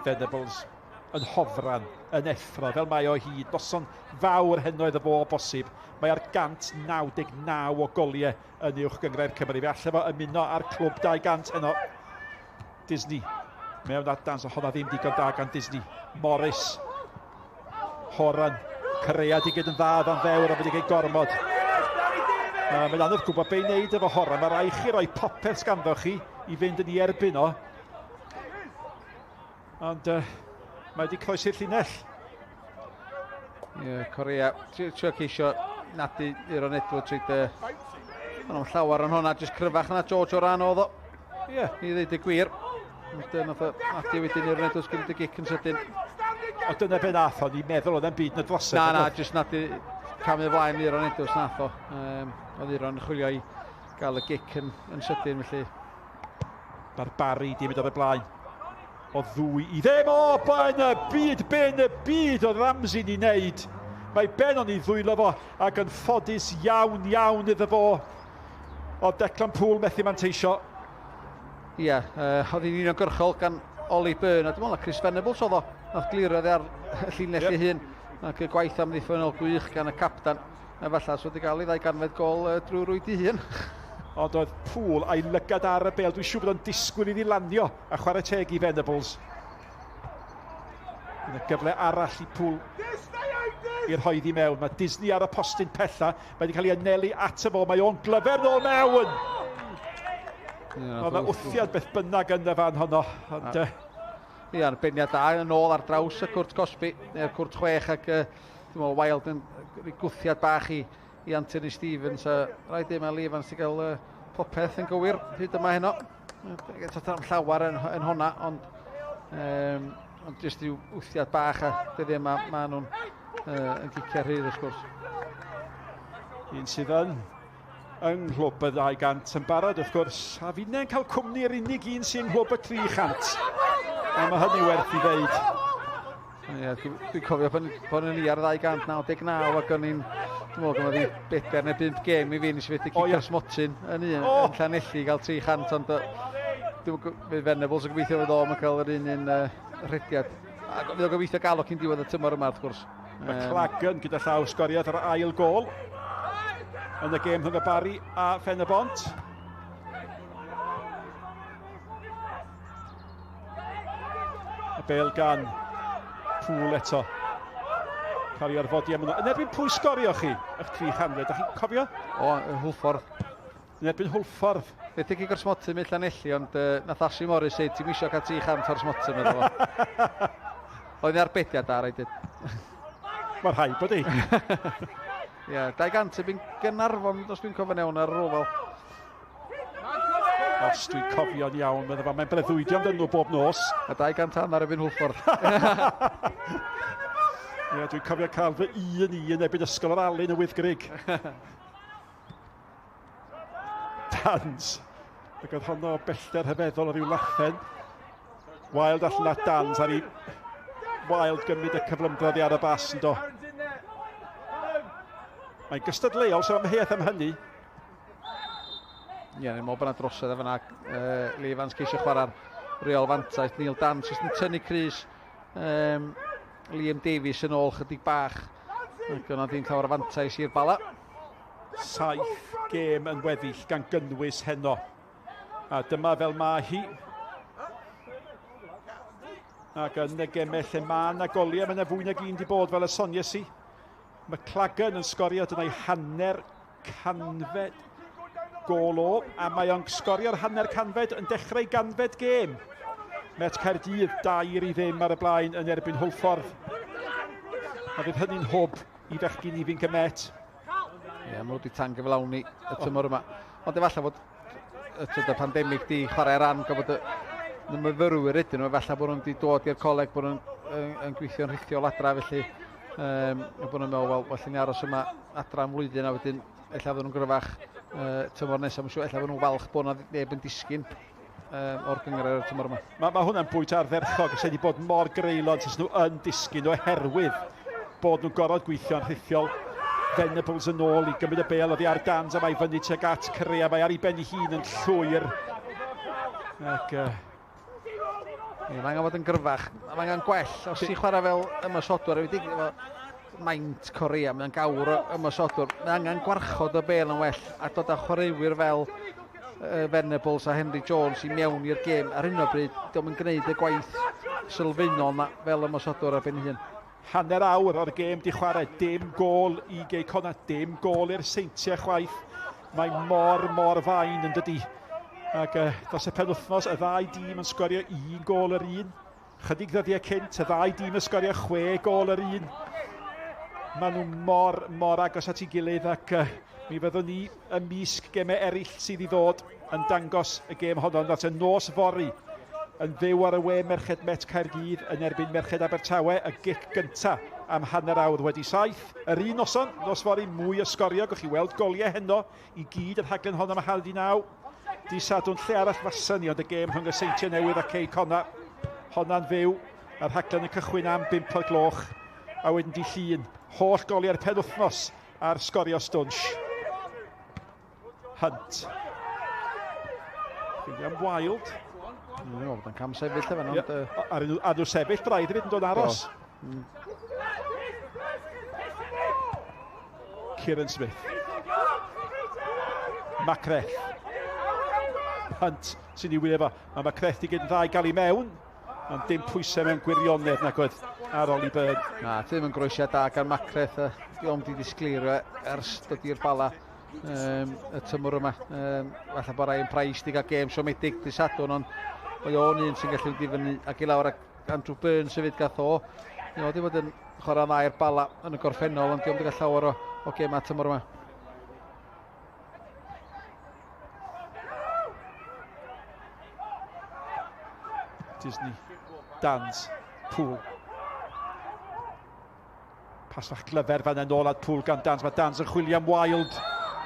Venables yn hofran, yn effro, fel mae o hyd. Noson fawr heno iddo fo o bosib. Mae ar 199 o goliau yn uwch gynghrair Cymru. Fe allai fo ymuno ar clwb 200 heno. Disney mewn adans, o honna ddim digon da gan Disney. Morris, Horan, Correa di gyd yn dda dan ddewr, ond wedi cael gormod. Mae'n anodd gwybod be i wneud efo Horan. Mae rhaid chi roi popeth sganddo chi i fynd yn ei erbyn o. Ond mae wedi croesi'r llinell. Ie, Correa, trio ceisio nadu Euron Edwards reit, maen nhw'n llawer yn hwnna, jyst cryfach na George Horan oedd o. I ddweud y gwir. Ond nath o nadu wedyn Euron Edwards gymryd y gic yn sydyn. O dyna be nath o, ni'n meddwl oedd e'n byd yn y drosedd. Na, na, jyst nadu camu flaen Euron Edwards nath o. Oedd Euron yn chwilio i gael y gic yn sydyn, felly. Mae'r Barry di mynd ar y blaen. O 2-0, o, ben y byd, ben y byd oedd Ramsey ni wneud. Mae ben o'n ei ddwylo fo ac yn ffodus iawn, iawn iddo fo. Oedd Declan Poole methu manteisio. Ie, oedd hi'n uniongyrchol gan Ollie Byrne, a dwi'n meddwl na Chris Venables oedd o, nath glirio ar llinell ei hun, ac y gwaith amddiffynnol gwych gan y captan, a falle os wedi cael ei 200 gol drwy rwyd ei hun. Ond oedd Poole a'i lygad ar y bêl, dwi'n siŵr bod o'n disgwyl iddi lanio a chwarae teg i Venables. Yna gyfle arall i Poole i'r hoeddi mewn. Mae Disney ar y postyn pella, mae wedi cael ei anelu ato fo, mae o'n glyfer nôl mewn. Oedd yna wthiad beth bynnag yn y fan honno. Ond, Ie, arbeniad da yn ôl ar draws y cwrt cosbi, neu'r cwrt 6, ac dwi'n meddwl Wild yn rhoi gwthiad bach i Anthony Stevens, a rhaid i mae Lee Evans wedi cael popeth yn gywir hyd yma heno. Eto am llawer yn honna, ond jyst rhyw wthiad bach a dyddiau yma maen nhw'n yn gicio rhydd wrth gwrs. Un sydd yng nghlwb y 200 yn barod wrth gwrs, a finnau'n cael cwmni yr unig un sy'n nghlwb y 300. A mae hynny werth i ddeud. Ie, dwi'n cofio pan o'n i ar 299 ac o'n i'n, dwi'n meddwl gymryd i 4 neu 5 gêm i fi, nes i fethu cicio smotyn yn un, yn Llanelli i gael 300, ond dwi'n fydd Venables yn gobeithio fydd o'm yn cael yr un rhediad. A fydd o'n gobeithio gael o cyn diwedd y tymor yma, wrth gwrs. Mae Clagan gyda llaw sgoriad ar ail gôl yn y gêm rhwng y Barri a Phen-y-bont. Y bêl gan Poole eto. Cael ei orfodi am yno. Yn erbyn pwy sgorio chi eich 300? Dach chi'n cofio? O, Hwlffordd. Yn erbyn Hwlffordd. Fe ti gigo'r smotyn mewn Llanelli, ond nath Ashley Morris dweud, ti'n misio cael 300 o'r smotyn, meddwl fo. Oedd hi arbediad da, rhaid dweud. Mae'n rhaid bod hi. Ie, 200 erbyn Gaernarfon, os dwi'n cofio'n iawn, ar yr Oval. Os dwi'n cofio'n iawn, meddwl fo, mae'n breuddwydio amdano nhw bob nos. A 200 hanner erbyn Hwlffordd. Ie, dwi'n cofio cael fy un i yn erbyn Ysgol yr Alun y Wyddgrug. Dans. Ac oedd honno bellter rhyfeddol o ryw lathen. Wild allan at Dans ar i Wild gymryd y cyflymdra oddi ar y bas yn do. Mae'n gystadleuol, so amheuaeth am hynny. Ie, ni'n meddwl bod yna drosedd efo yna. Lee Evans ceisio chwarae'r reol fantais. Neil Dans jyst yn tynnu crys Liam Davies yn ôl chydig bach. Ac yna ddim llawer o fantais i'r Bala. 7 gêm yn weddill gan gynnwys heno. A dyma fel mae hi. Ac yn y gemau lle mae yna goliau, mae yna fwy nag un di bod fel y sonies i. McLagan yn sgorio, dyna'i hanner canfed gol o, a mae o'n sgorio'r hanner canfed yn dechrau ganfed gêm. Met Caerdydd 2-0 ar y blaen yn erbyn Hwlffordd. A fydd hynny'n hwb i fechgyn ifanc y Met. Ie, maen nhw wedi tan gyflawni y tymor yma. Ond efallai fod y pandemig di chwarae ran, gan bod y myfyrwyr ydyn nhw, efallai bod nhw'n wedi dod i'r coleg, bod nhw'n yn gweithio'n rhithiol adra, felly bod nhw'n meddwl, wel, well ni aros yma adra am flwyddyn, a wedyn ella fydden nhw'n gryfach tymor nesaf. Mae'n siŵr, ella fydden nhw'n falch bod yna neb yn disgyn o'r gynghrair y tymor yma. Mae hwnna'n bwynt ardderchog, sydd wedi bod mor greulon sydd nhw yn disgyn oherwydd bod nhw'n gorfod gweithio'n rhithiol. Venables yn ôl i gymryd y bêl oddi ar Dans a mae fyny tuag at Correa, mae ar ei ben ei hun yn llwyr. Ac, Ie, mae angen fod yn gryfach, mae angen gwell. Os ti'n chwarae fel ymosodwr, wedi maint Correa, mae'n gawr o ymosodwr, mae angen gwarchod y bêl yn well a dod â chwaraewyr fel Venables a Henry Jones i mewn i'r gêm. Ar hyn o bryd, diolch yn gwneud y gwaith sylfaenol na fel ymosodwr ar ben hun. Hanner awr o'r gêm di chwarae, dim gôl i Gei Connah, dim gôl i'r Seintiau chwaith. Mae mor, mor fain yn dydi. Ac dros y penwythnos, y ddau dîm yn sgorio 1 gôl yr un. Chydig ddyddiau cynt, y ddau dîm yn sgorio 6 gôl yr un. Maen nhw mor, mor agos at ei gilydd ac mi fyddwn ni ymysg gemau eraill sydd i ddod yn dangos y gêm honno. Ond y nos fory yn fyw ar y we, Merched Met Caerdydd yn erbyn Merched Abertawe, y gic gynta am 7:30. Yr un noson, nos fory, mwy o sgorio, gewch chi weld goliau heno i gyd yr rhaglen honno am 8:30. Di Sadwrn lle arall fasa ni, ond y gêm rhwng y Seintiau Newydd a Cei Connah. Honna'n fyw, a'r rhaglen yn cychwyn am 5 o'r gloch. A wedyn di Llun, holl goliau'r penwythnos ar Sgorio Stwnsh. Hunt. William Wild. Dwi'n meddwl bod yn cam sefyll efo, ond Ar nhw sefyll braidd hefyd yn dod aros. Kieran Smith. Macreth. Hunt sy'n ei wylio fo. Mae Macreth di gyd yn dda i gael ei mewn. Ond dim pwysau mewn gwirionedd nag oedd ar Ollie Byrne. Na, ddim yn groesiad da gan Macreth. Diolch di disgleirio ers dod i'r Bala y tymor yma. Falle bod Ryan Price di gael gêm siomedig di Sadwrn, ond mae o'n un sy'n gallu mynd i fyny ac i lawr, ac Andrew Burns hefyd gath o. Ie, wedi bod yn chwarae dda i'r Bala yn y gorffennol, ond diolch wedi cael llawer o gemau tymor yma. Disney. Dans. Poole. Pas fach glyfer fan yn ôl at Poole gan Dans. Mae Dans yn chwilio am Wild.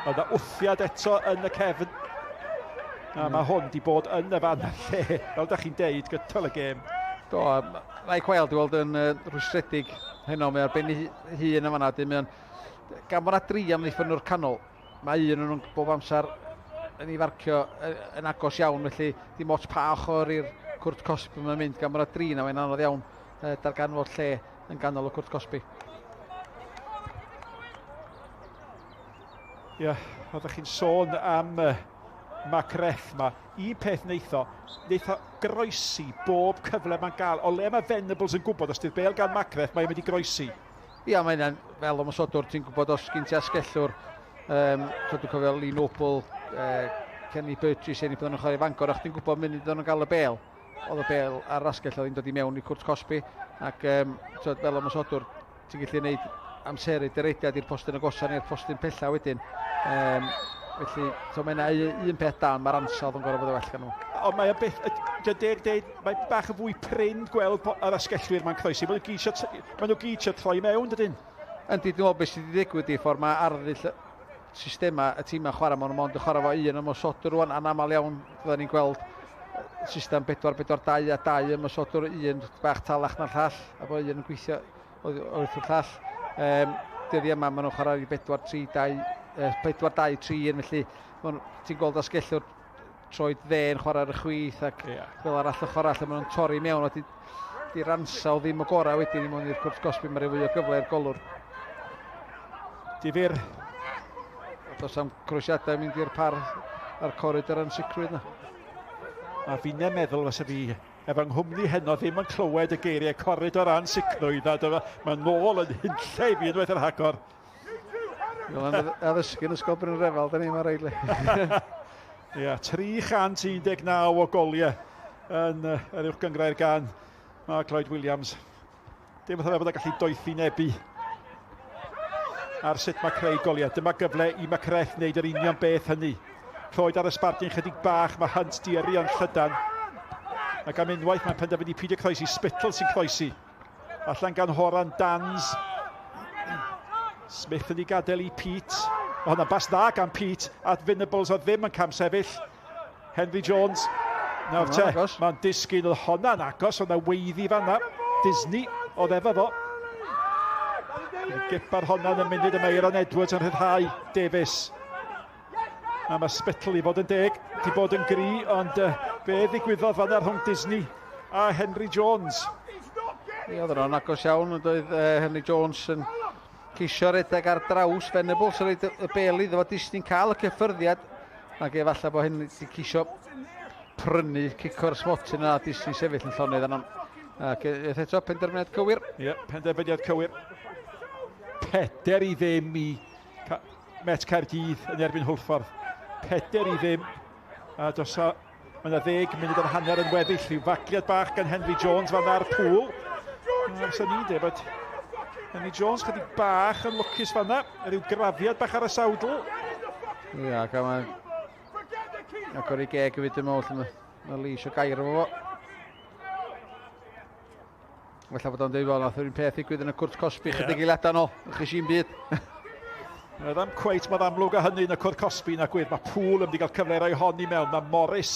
Mae yna wthiad eto yn y cefn. A mae hwn di bod yn y fan lle, fel da chi'n deud, gydol y gêm. Do, Mike Wild i weld yn rhwystredig heno, mae ar ben ei hun yn fanna. Dyn, mae o'n, gan bod 'na dri amddiffyn o'r canol, mae un o'n nhw'n bob amser yn ei farcio yn agos iawn, felly dim ots pa ochr i'r cwrt cosbi mae'n mynd, gan bod 'na dri na, mae'n anodd iawn darganfod lle yn ganol y cwrt cosbi. Ie, yeah, oeddech chi'n sôn am Macreth ma. Un peth wneith o groesi bob cyfle mae'n gael. O le mae Venables yn gwybod, os di'r bêl gan Macreth, mae'n mynd i groesi. Ia, mae hynna'n fel ymosodwr, ti'n gwybod os gen ti asgellwr, so dwi'n cofio Lee Noble, Kenny Burgess, enni byddwn nhw'n chwarae Fangor, a chdi'n gwybod munud nhw'n gael y bêl, oedd y bêl ar asgell oedd hi'n dod i mewn i cwrt cosbi, ac twyd, fel ymosodwr, ti'n gallu gwneud amseru dy rediad i'r postyn agosa neu'r postyn pella wedyn. Felly, so mae yna un peth da, mae'r ansawdd yn gorfod bod yn well gan nhw. Ond mae o beth, deg dweud, mae bach yn fwy prin gweld yr asgellwyr ma'n croesi. Mae nhw gyd eisiau troi mewn, dydyn? Yndi, dwi'n meddwl beth sydd wedi digwydd i ffordd mae arddull systema y tîm yn chwarae, maen nhw mond yn chwarae fo un ymosodwr rwan, anaml iawn fydden ni'n gweld system 4-4-2 a 2 ymosodwr, un bach talach na'r llall, a bod un yn gweithio wrth y llall. Dyddiau yma maen nhw'n chwarae i 4-3-2, 4-2-3-1, felly ti'n gweld asgellwr troed dde yn chwarae ar y chwith ac fel arall y chwarae lle maen nhw'n torri mewn a di'r ansawdd ddim y gorau wedyn i mewn i'r cwrt gosbi, mae'n rhoi fwy o gyfle i'r golwr. Difyr. Does am croesiadau mynd i'r par a'r coridor ansicrwydd na. A fi'n meddwl fysa fi efo nghwmni heno ddim yn clywed y geiriau coridor ansicrwydd a dyma, mae nôl yn hunlle i fi unwaith yn rhagor. Fel addysgu yn Ysgol Bryn Refel, da ni mae'n rhaid. Ia, 319 o goliau yn yr uwch gynghrair gan Mark Lloyd Williams. Dim wrth bod yn gallu doethinebu ar sut mae creu goliau. Dyma gyfle i Macreth wneud yr union beth hynny. Rhoed ar y sbardun chydig bach, mae Hunt di yrru o'n llydan. Ac am unwaith mae'n penderfynu peidio croesi, Spittle sy'n croesi. Allan gan Horan Dans. Smith yn ei gadael i Pete. Mae hwnna'n bas dda gan Pete at Venables oedd ddim yn camsefyll. Henry Jones. Nawr te, mae'n disgyn, oedd honna'n agos, oedd yna weiddi fanna. Disney oedd efo fo. Gip ar honna'n y munud y mae Aaron Edwards yn rhyddhau Davies. A mae Spittle i fod yn deg, di bod yn gry, ond be ddigwyddodd fanna rhwng Disney a Henry Jones? Ie, oedd hwnna'n agos iawn, ond oedd Henry Jones yn ceisio redeg ar draws Venables, yn rhoid y bel iddo fo, Disney'n cael y cyffyrddiad, ac efallai bod hyn wedi ceisio prynu cico'r smotyn yna, Disney sefyll yn llonydd yno. Ac eto, penderfyniad cywir. Ie, penderfyniad cywir. 4-0 i Met Caerdydd yn erbyn Hwlffordd. 4-0. A dos a, mae yna 10 munud o'r hanner yn weddill. Rhyw fagliad bach gan Henry Jones fan ar Pŵl. Fysa ni'n dweud bod Henry Jones chydig bach yn lwcus fanna. Rhyw grafiad bach ar y sawdl. Ie, ac mae'n agor ei geg hefyd yn meddwl, lle mae Lee eisiau gair efo fo. Falla bod o'n dweud fel nath yr un peth ddigwydd yn y cwrt cosbi chydig eiliadau nôl. Ych chi'n byd. Mae ddim cweit mor amlwg â hynny yn y cwrt cosbi na gwir. Mae Pŵl yn mynd i gael cyfle i roi hon i mewn. Mae Morris,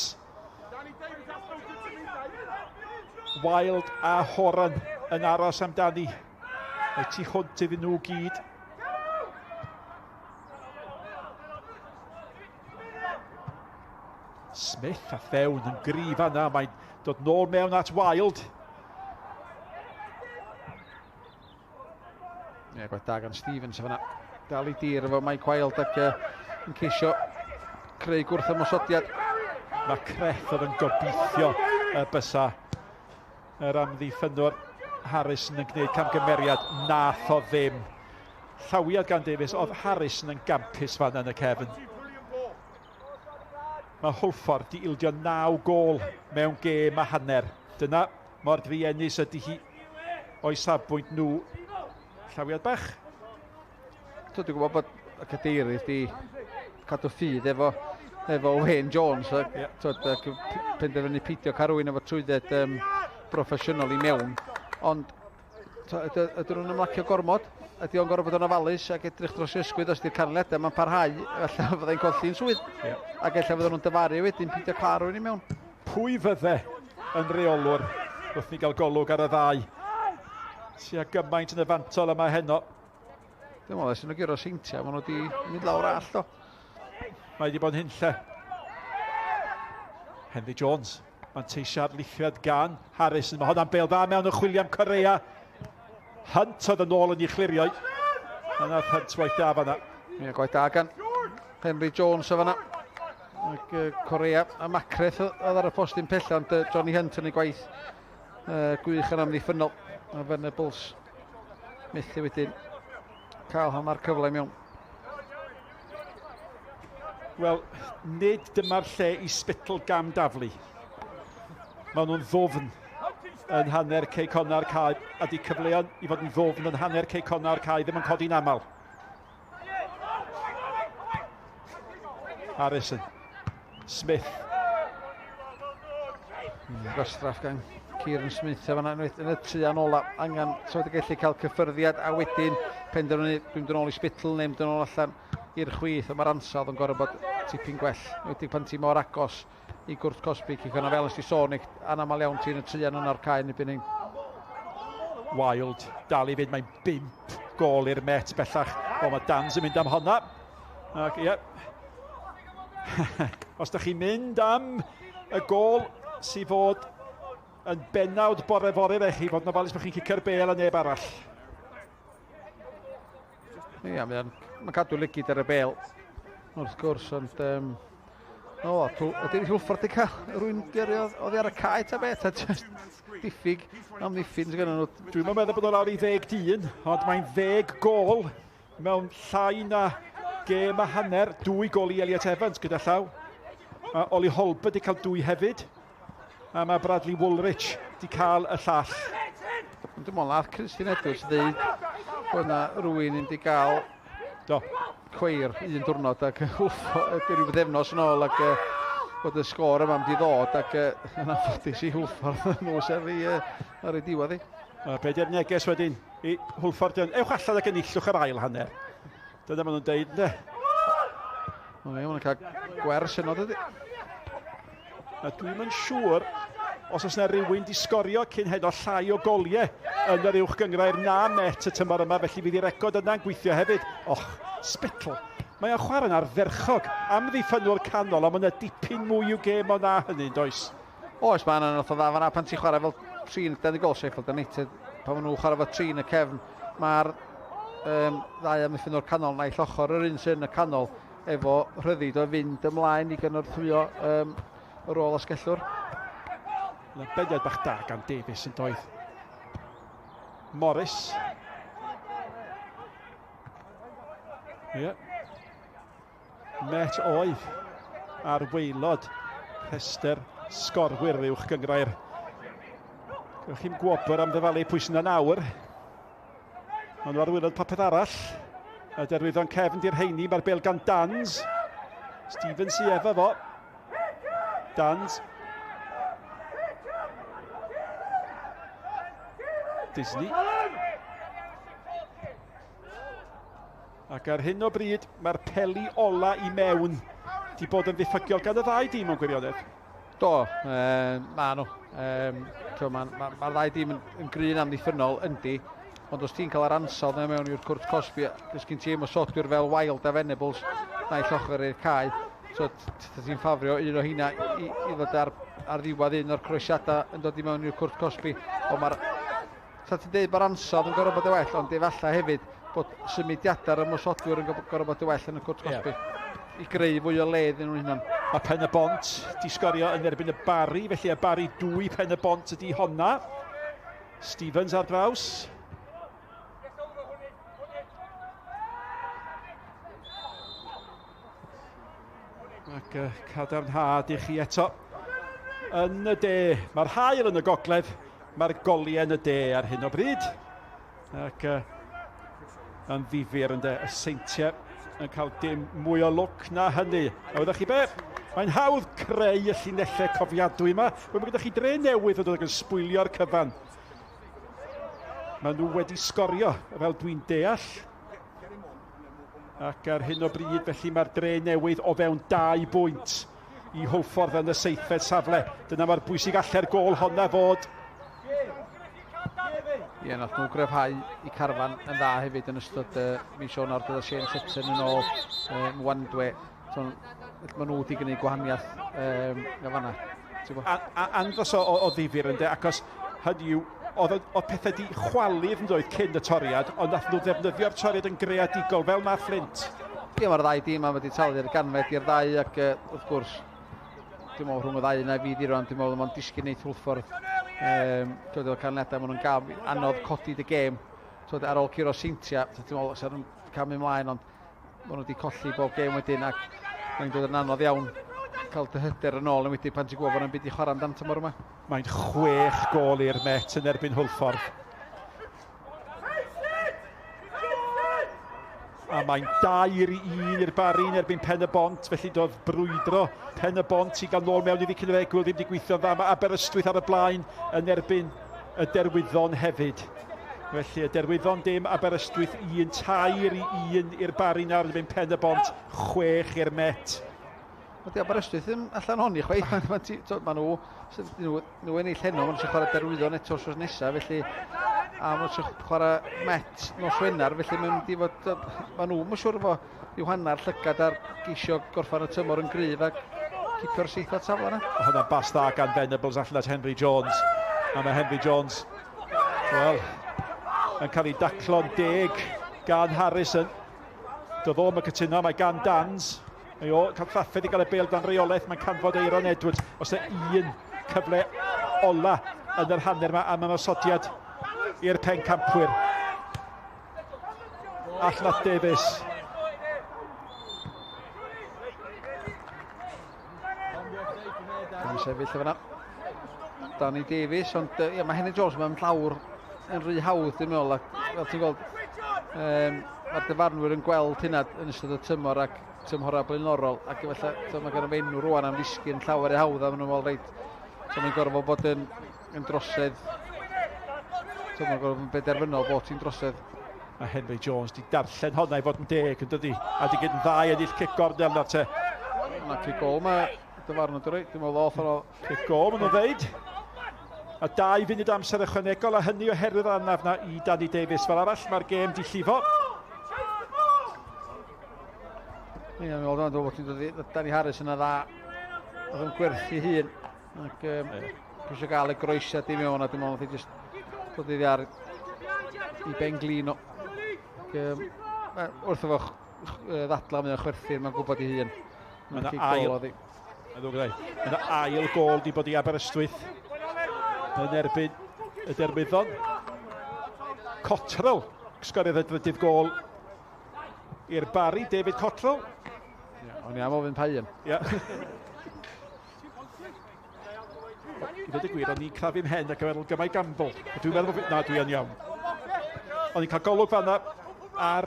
Wild a Horan yn aros amdani. Mae tu hwnt iddyn nhw gyd. Smith a fewn yn gryf yna. Mae'n dod nôl mewn at Wild. Ie, gwaith da gan Stevens fyna. Dal i dir efo Mike Wild ac yn ceisio creu gwrth ymosodiad. Mae Creth oedd yn gobeithio y bysa yr amddiffynnwr Harrison yn gwneud camgymeriad. Nath o ddim. Llawiad gan Davies, oedd Harrison yn gampus fan yn y cefn. Mae Hwlffordd di ildio 9 gôl mewn gêm a hanner. Dyna mor druenus ydy hi o'i safbwynt nhw. Llawiad bach. Dwi'n gwybod bod y cadeirydd di cadw ffydd efo Wayne Jones ac, twyd, ac penderfynu peidio cael rhywun efo trwydded broffesiynol i mewn. Ond ydyn nhw'n ymlacio gormod? Ydy o'n gorfod bod yn ofalus ac edrych dros ei ysgwydd os ydy'r canlyniadau ma'n parhau, efallai fyddai'n colli'n swydd. Ac ella fydden nhw'n dyfaru wedyn peidio cael rhywun i mewn. Pwy fydde yn reolwr wrth ni gael golwg ar y ddau? Tua gymaint yn y fantol yma heno. Dwi'n meddwl, ers nhw guro Seintiau, maen nhw wedi mynd lawr all do. Mae wedi bod yn hunlle. Henry Jones, manteisio ar lithriad gan Harrison. Mae hwnna'n bêl dda mewn y chwilio am Correa. Hunt oedd yn ôl yn ei chlirio. Yna Hunt waith da fanna. Ie, gwaith da gan Henry Jones o fanna. Ac Correa a Macreth oedd ar y postyn pella, ond Johnny Hunt yn ei gwaith gwych yn amddiffynnol. A Venables methu wedyn cael hanner cyfle mewn. Wel, nid dyma'r lle i Spittle gam daflu. Maen nhw'n ddwfn. yn hanner Cei Connah'r cae, a di cyfleon i fod yn ddwfn yn hanner Cei Connah'r cae ddim yn codi'n aml. Harrison. Smith. Gwastraff gan Kieran Smith efo yna yn y trian ola. Angen so wedi gallu cael cyffyrddiad a wedyn penderfynu dwi'n mynd yn ôl i Spittle neu mynd yn ôl allan i'r chwith, ond mae'r ansawdd yn gorfod bod tipyn gwell. Wedi pan ti mor agos i gwrt cosbi Cei Connah, fel ys ti sôn, anamal iawn ti'n y trian yna'r cae yn ebyn ein. Wild dal i fynd, mae'n 5 gôl i'r Met bellach. O, mae Dans yn mynd am honna. Ac ie. Os da chi'n mynd am y gôl sydd fod yn benawd bore fory, fe chi fod yn ofalus bod chi'n cicio'r bêl a neb arall. Ie, mae'n ma cadw lygid ar y bêl, wrth gwrs, ond ydy'r Hwlffordd wedi cael rwy'n gyrru oddi ar y cae ta beth, a just diffyg amddiffyn sydd gennym nhw. Dwi'n meddwl bod nhw lawr i 10 dyn, ond mae'n 10 gôl mewn llai na gêm a hanner, 2 gôl i Elliot Evans gyda llaw. Mae Ollie Holbert wedi cael 2 hefyd, a mae Bradley Woolrich wedi cael y llall. Dwi'n meddwl nath Christian Edwards ddeud bod yna rhywun yn di gael Do. cweir un diwrnod ac rhyw bythefnos yn ôl ac bod y sgôr yma mynd i ddod ac yn anffodus i Hwlffordd nhw sef ar ei diwedd hi. Be di'r neges wedyn i Hwlffordd? Ewch allan ac enillwch yr ail hanner. Dyna maen nhw'n deud, ynddo? O, ie, maen nhw'n cael gwers yno, dydy. A dwi'm yn siŵr os oes yna rhywun di sgorio cyn heno llai o goliau yn yr uwch gynghrair na Met y tymor yma, felly fydd i record yna'n gweithio hefyd. Och, Spittle. Mae o'n chwarae'n ardderchog am ddiffynwr canol, ond mae yna dipyn mwy i'w gêm o na hynny, does? Oes, mae yna nath o dda fan'na pan ti'n chwarae fel trin, dan i gol Sheffield United, pan maen nhw'n chwarae fel trin y cefn, mae'r ddau amddiffynwr canol naill ochr, yr un sy'n yn y canol efo rhyddid o fynd ymlaen i gynorthwyo y rôl asgellwr. Yna beniad bach da gan Davies yn doedd. Morris. Ie. Yeah. Met oedd ar waelod rhestr sgorwyr uwch gynghrair. Gewch chi'm gwobr am ddyfalu pwy sy'n yna nawr. Ond nhw ar waelod popeth arall. A derwyddon cefn di'r heini, mae'r bêl gan Dans. Stephen sy efo fo. Dans. Disney. Ac ar hyn o bryd, mae'r peli ola i mewn di bod yn ddiffygiol gan y ddau dîm o'n gwirionedd. Do, ma nhw. Mae'r ma ddau dîm yn gryn amddiffynnol, yndi, ond os ti'n cael yr ansawdd yna mewn i'r cwrt cosbi, os gen ti ymosodwyr fel Wild a Venables, naill ochr i'r cae, so ti'n ffafrio un o hynna i ddod ar ddiwedd un o'r croesiadau yn dod i mewn i'r cwrt cosbi. Ond mae'r, sa ti'n deud mae'r ansawdd yn gorfod bod yn well, ond efallai hefyd bod symudiadau'r ymosodwyr yn gorfod bod yn well yn y cwrt cosbi. I greu fwy o le iddyn nhw'n hunan. Mae Pen y Bont di sgorio yn erbyn y Barri, felly y Barri 2 Pen y Bont ydi honna. Stevens ar draws. Ac cadarnhad i chi eto. Yn y de, mae'r haul yn y gogledd, mae'r goliau yn y de ar hyn o bryd. Ac yn ddifyr yn de, y Seintiau yn cael dim mwy o lwc na hynny. A wyddoch chi be? Mae'n hawdd creu y llinellau cofiadwy yma. Wel, mae gyda chi dre newydd yn dod ac yn sbwylio'r cyfan. Maen nhw wedi sgorio, fel dwi'n deall. Ac ar hyn o bryd, felly mae'r dre newydd o fewn 2 bwynt i Hwlffordd yn y 7fed safle. Dyna mae'r bwysig allu'r gôl honna fod. Ie, nath nhw gryfhau i carfan yn dda hefyd yn ystod mis Ionawr, dod â Shane Sutton yn ôl, Mwandwe. So, maen nhw wedi gwneud gwahaniaeth yn fan'na. Andros o ddifyr ynde, acos hynny yw, oedd pethau di chwalu yn doedd cyn y toriad, ond nath nhw ddefnyddio'r toriad yn greadigol fel na Flint. Ie, mae'r ddau dîm am wedi talu'r ganfed i'r ddau ac wrth gwrs, dwi'n meddwl rhwng y ddau yna fi di rwan, dwi'n meddwl mae'n disgyn neith Hwlffordd. Twyd, o'r canlyniadau, maen nhw'n gam anodd codi dy gêm. Twyd, ar ôl curo Seintiau, dwi'n meddwl sa'n nhw'n camu ymlaen, ond maen nhw wedi colli bob gêm wedyn ac mae'n dod yn anodd iawn cael dy hyder yn ôl yn wedi pan ti'n gwybod bod yna'n byd i chwarae amdan tymor yma. Mae'n chwech gol i'r Met yn erbyn Hwlffordd. A mae'n 2-1 i'r Barri yn erbyn Pen y Bont, felly doedd brwydro Pen y Bont i gael nôl mewn iddi cyn yr egwyl ddim wedi gweithio'n dda. Mae Aberystwyth ar y blaen yn erbyn y Derwyddon hefyd. Felly y Derwyddon dim, Aberystwyth 1, 3-1 i'r Barri nawr yn erbyn Pen y Bont, 6 i'r Met. Wel, di Aberystwyth ddim allan honni chwaith. Mae ma nhw, nhw, nhw ennill heno, maen nhw eisiau chwarae Derwyddon eto wrth nesaf, felly a maen nhw eisiau chwarae Met nos Wener, felly mae'n mynd i fod, maen nhw, mae'n siŵr fo, i'w hanner llygad ar geisio gorffan y tymor yn gryf ac cipio'r seithfed safle yna. Hwna bas dda gan Venables allan at Henry Jones. A mae Henry Jones, wel, yn cael ei daclo'n deg gan Harrison. Doedd o'm yn cytuno, mae gan Dans. Mae o cael trafferth i gael y bêl dan reolaeth, mae'n canfod Eiron Edwards. Os yna un cyfle ola yn yr hanner yma am ymosodiad i'r pencampwyr. Allan at Davies. Gan sefyll efo yna. Danny Davies, ond ia, mae Henry Jones mae'n llawr yn rhy hawdd, dwi'n meddwl, ac fel ti'n gweld, mae'r dyfarnwyr yn gweld hynna yn ystod y tymor ac tymhorau blaenorol, ac efallai mae gen i enw rwan am ddisgyn llawer i hawdd, a maen nhw'n meddwl, reit, so mae'n gorfod bod yn, yn drosedd, so mae'n gorfod yn benderfynol bod ti'n drosedd. Mae Henry Jones di darllen honna i fod yn deg yn dydi, a di gyd yn dda i ennill cic gornel nawr te. Yna cic gol mae dyfarnwr di roi, dwi'n meddwl ddoth o'n Cic gol maen nhw'n ddeud. A 2 funud amser ychwanegol, a hynny oherwydd anaf na i Danny Davies. Fel arall, mae'r gêm di llifo. Ie, mi'n meddwl bod ti'n dod i Danny Harris yna dda. Oedd yn gwerthu hun. Ac eisiau gael y groesiad i mewn, a dwi'n meddwl nath i just dod iddi ar i ben glin o. Ac, wrth efo ddadla mae o'n chwerthin, mae'n gwybod i hun. Mae yna ail... Mae yna ail gol di bod i Aberystwyth yn erbyn y Derwyddon. Cottrell sgoriodd y drydydd gol i'r Barri, David Cottrell. Ie, o'n i am ofyn pa un. Ie. I ddweud y gwir, o'n i'n crafu mhen ac yn meddwl gymau gamble. A dwi'n meddwl bod fi... Na, dwi yn iawn. O'n i'n cael golwg fanna ar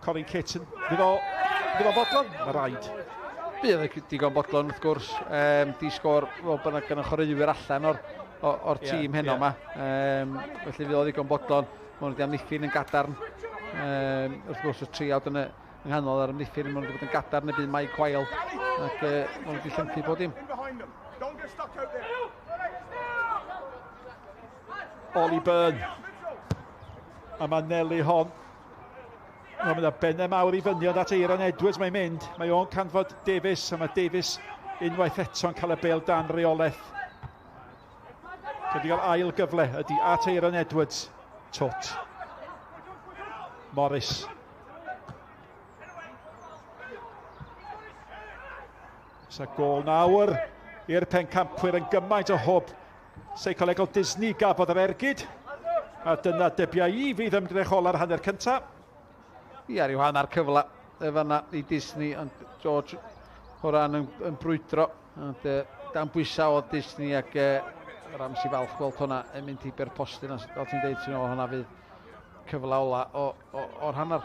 Colin Kitson. Fydd o, fydd o fodlon? Mae rhaid. Bydd e digon bodlon wrth gwrs. Di sgôr, fel bynnag gan y chwaraewyr allan o'r, or tîm heno yma. Felly fydd o ddigon bodlon. Mae nhw wedi amddiffyn yn gadarn. Wrth gwrs y triawd yn y yng nghanol ar amddiffyn, maen nhw wedi bod yn gadarn y bydd Mike Weil ac maen nhw wedi llyncu bob dim. Ollie Byrne. A mae Nelly hon. Mae yna bennau mawr i fyny ond at Eiron Edwards mae'n mynd. Mae o'n canfod Davies, a mae Davies unwaith eto'n cael y bêl dan reolaeth. Wedi cael ail gyfle ydy at Eiron Edwards. Twt. Morris. Sa gol nawr i'r pencampwyr yn gymaint o hwb seicolegol Disney gafodd yr ergyd. A dyna debiau i fydd ymdrech ola'r hanner cyntaf. Ia, rhyw hanner cyfle fanna i Disney, ond George Horan yn brwydro. Ond dan bwysau oedd Disney ac Ramsey falch gweld hwnna yn mynd i i'r postyn. Fel ti'n deud, ti'n meddwl hwnna fydd cyfle ola o'r hanner.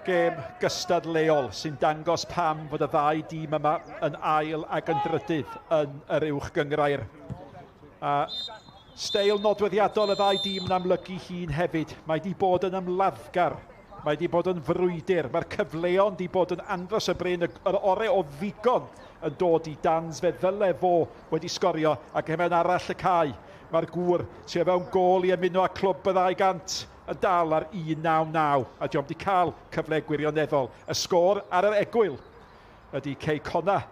Gêm gystadleuol sy'n dangos pam fod y ddau dîm yma yn ail ac yn drydydd yn yr uwch gynghrair. A steil nodweddiadol y ddau dîm yn amlygu hun hefyd. Mae di bod yn ymladdgar, mae di bod yn frwydr, mae'r cyfleon di bod yn andros y bryn, yr orau o ddigon yn dod i Dans, fe ddyle fo wedi sgorio ac mewn arall y cae. Mae'r gŵr sydd fewn gôl i ymuno â clwb y 200 yn dal ar 1-9-9 a diolch wedi cael cyfle gwirioneddol. Y sgôr ar yr egwyl ydy Cei Connah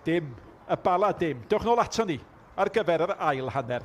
dim, y Bala dim. Dewch nôl ato ni ar gyfer yr ail hanner.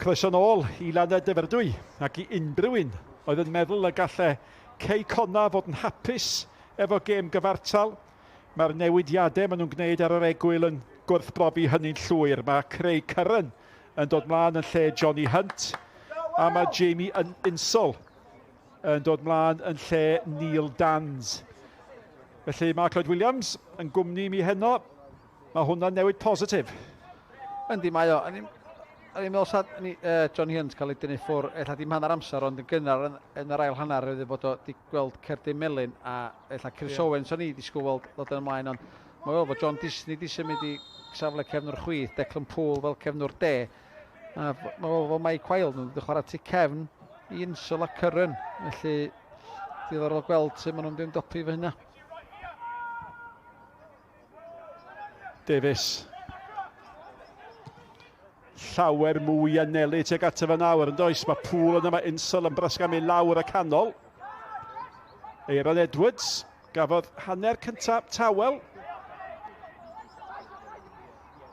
Croeso nôl i Lanymddyfrdwy ac i unrhyw un oedd yn meddwl y gallai Cei Connah fod yn hapus efo gêm gyfartal. Mae'r newidiadau maen nhw'n gwneud ar yr egwyl yn gwrthbrofi hynny'n llwyr. Mae Craig Curran yn dod mlaen yn lle Johnny Hunt a mae Jamie Insall yn dod mlaen yn lle Neil Danns. Felly Mark Lloyd Williams yn gwmni mi heno. Mae hwnna'n newid positif. Yndi, mae o. O'n i'n meddwl sa ni, Johnny Hunt cael ei dynnu ffwr, ella dim hanner amser, ond yn gynnar yn, yn yr ail hanner, oedd bod o wedi gweld cerdyn melyn a ella Chris yeah. Owens o'n i ddisgwyl weld ddod yn ymlaen, ond mae o fod John Disney di symud i safle cefnwr chwith, Declan Poole fel cefnwr de, a mae o fod Mike Wilde yn chwarae tu cefn i Insel a Curran, felly diddorol gweld sut maen nhw'n mynd ymdopi fy hynna. Davies. Llawer mwy anelu tuag ato fe nawr, yn does? Mae Pŵl yna, mae Insel yn brasgamu lawr y canol. Aaron Edwards gafodd hanner cyntaf tawel.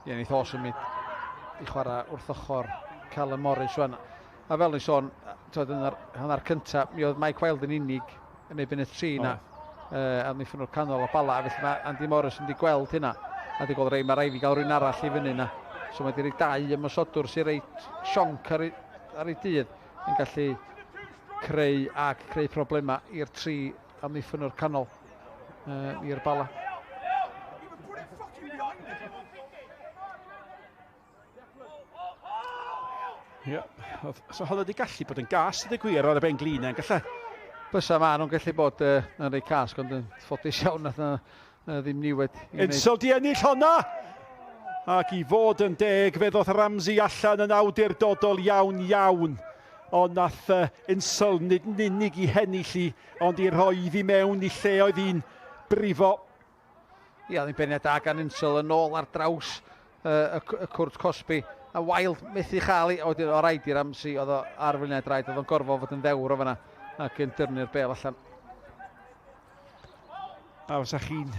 Ie, neith o symud i chwarae wrth ochr Callum Morris rwan. A fel ni'n sôn, twyd, yn yr hanner cyntaf, mi oedd Mike Wilde yn unig yn erbyn y tri na. A wnaethon nhw'r canol o Bala, felly mae Andy Morris yn wedi gweld hynna. A wedi gweld rei, mae rhaid fi gael rhywun arall i fyny na. So mae wedi rhoi dau ymosodwr sy'n reit sionc ar ei, ar ei dydd yn gallu creu ac creu problemau i'r tri amddiffynwr canol i'r Bala. Ie. Yeah. So hwnna wedi gallu bod yn gas, ydy gwir, ar y ben glin yn gallu. Bysa ma nhw'n gallu bod yn rei casg, ond yn ffodus iawn nath na ddim niwed. Insel di ennill honna! Ac i fod yn deg, fe ddoth Ramsey allan yn awdurdodol iawn iawn. Ond nath Insel nid yn unig i hennill i, ond i rhoi iddi mewn i lle oedd hi'n brifo. Ia, oedd hi'n beniad da gan Insel yn ôl ar draws y, y cwrt cosbi. A Wilde methu chael ei, oedd o raid i Ramsey, oedd o ar flaenau draed, oedd o'n gorfod fod yn ddewr o fanna ac yn dyrnu'r bel allan. A fysa chi'n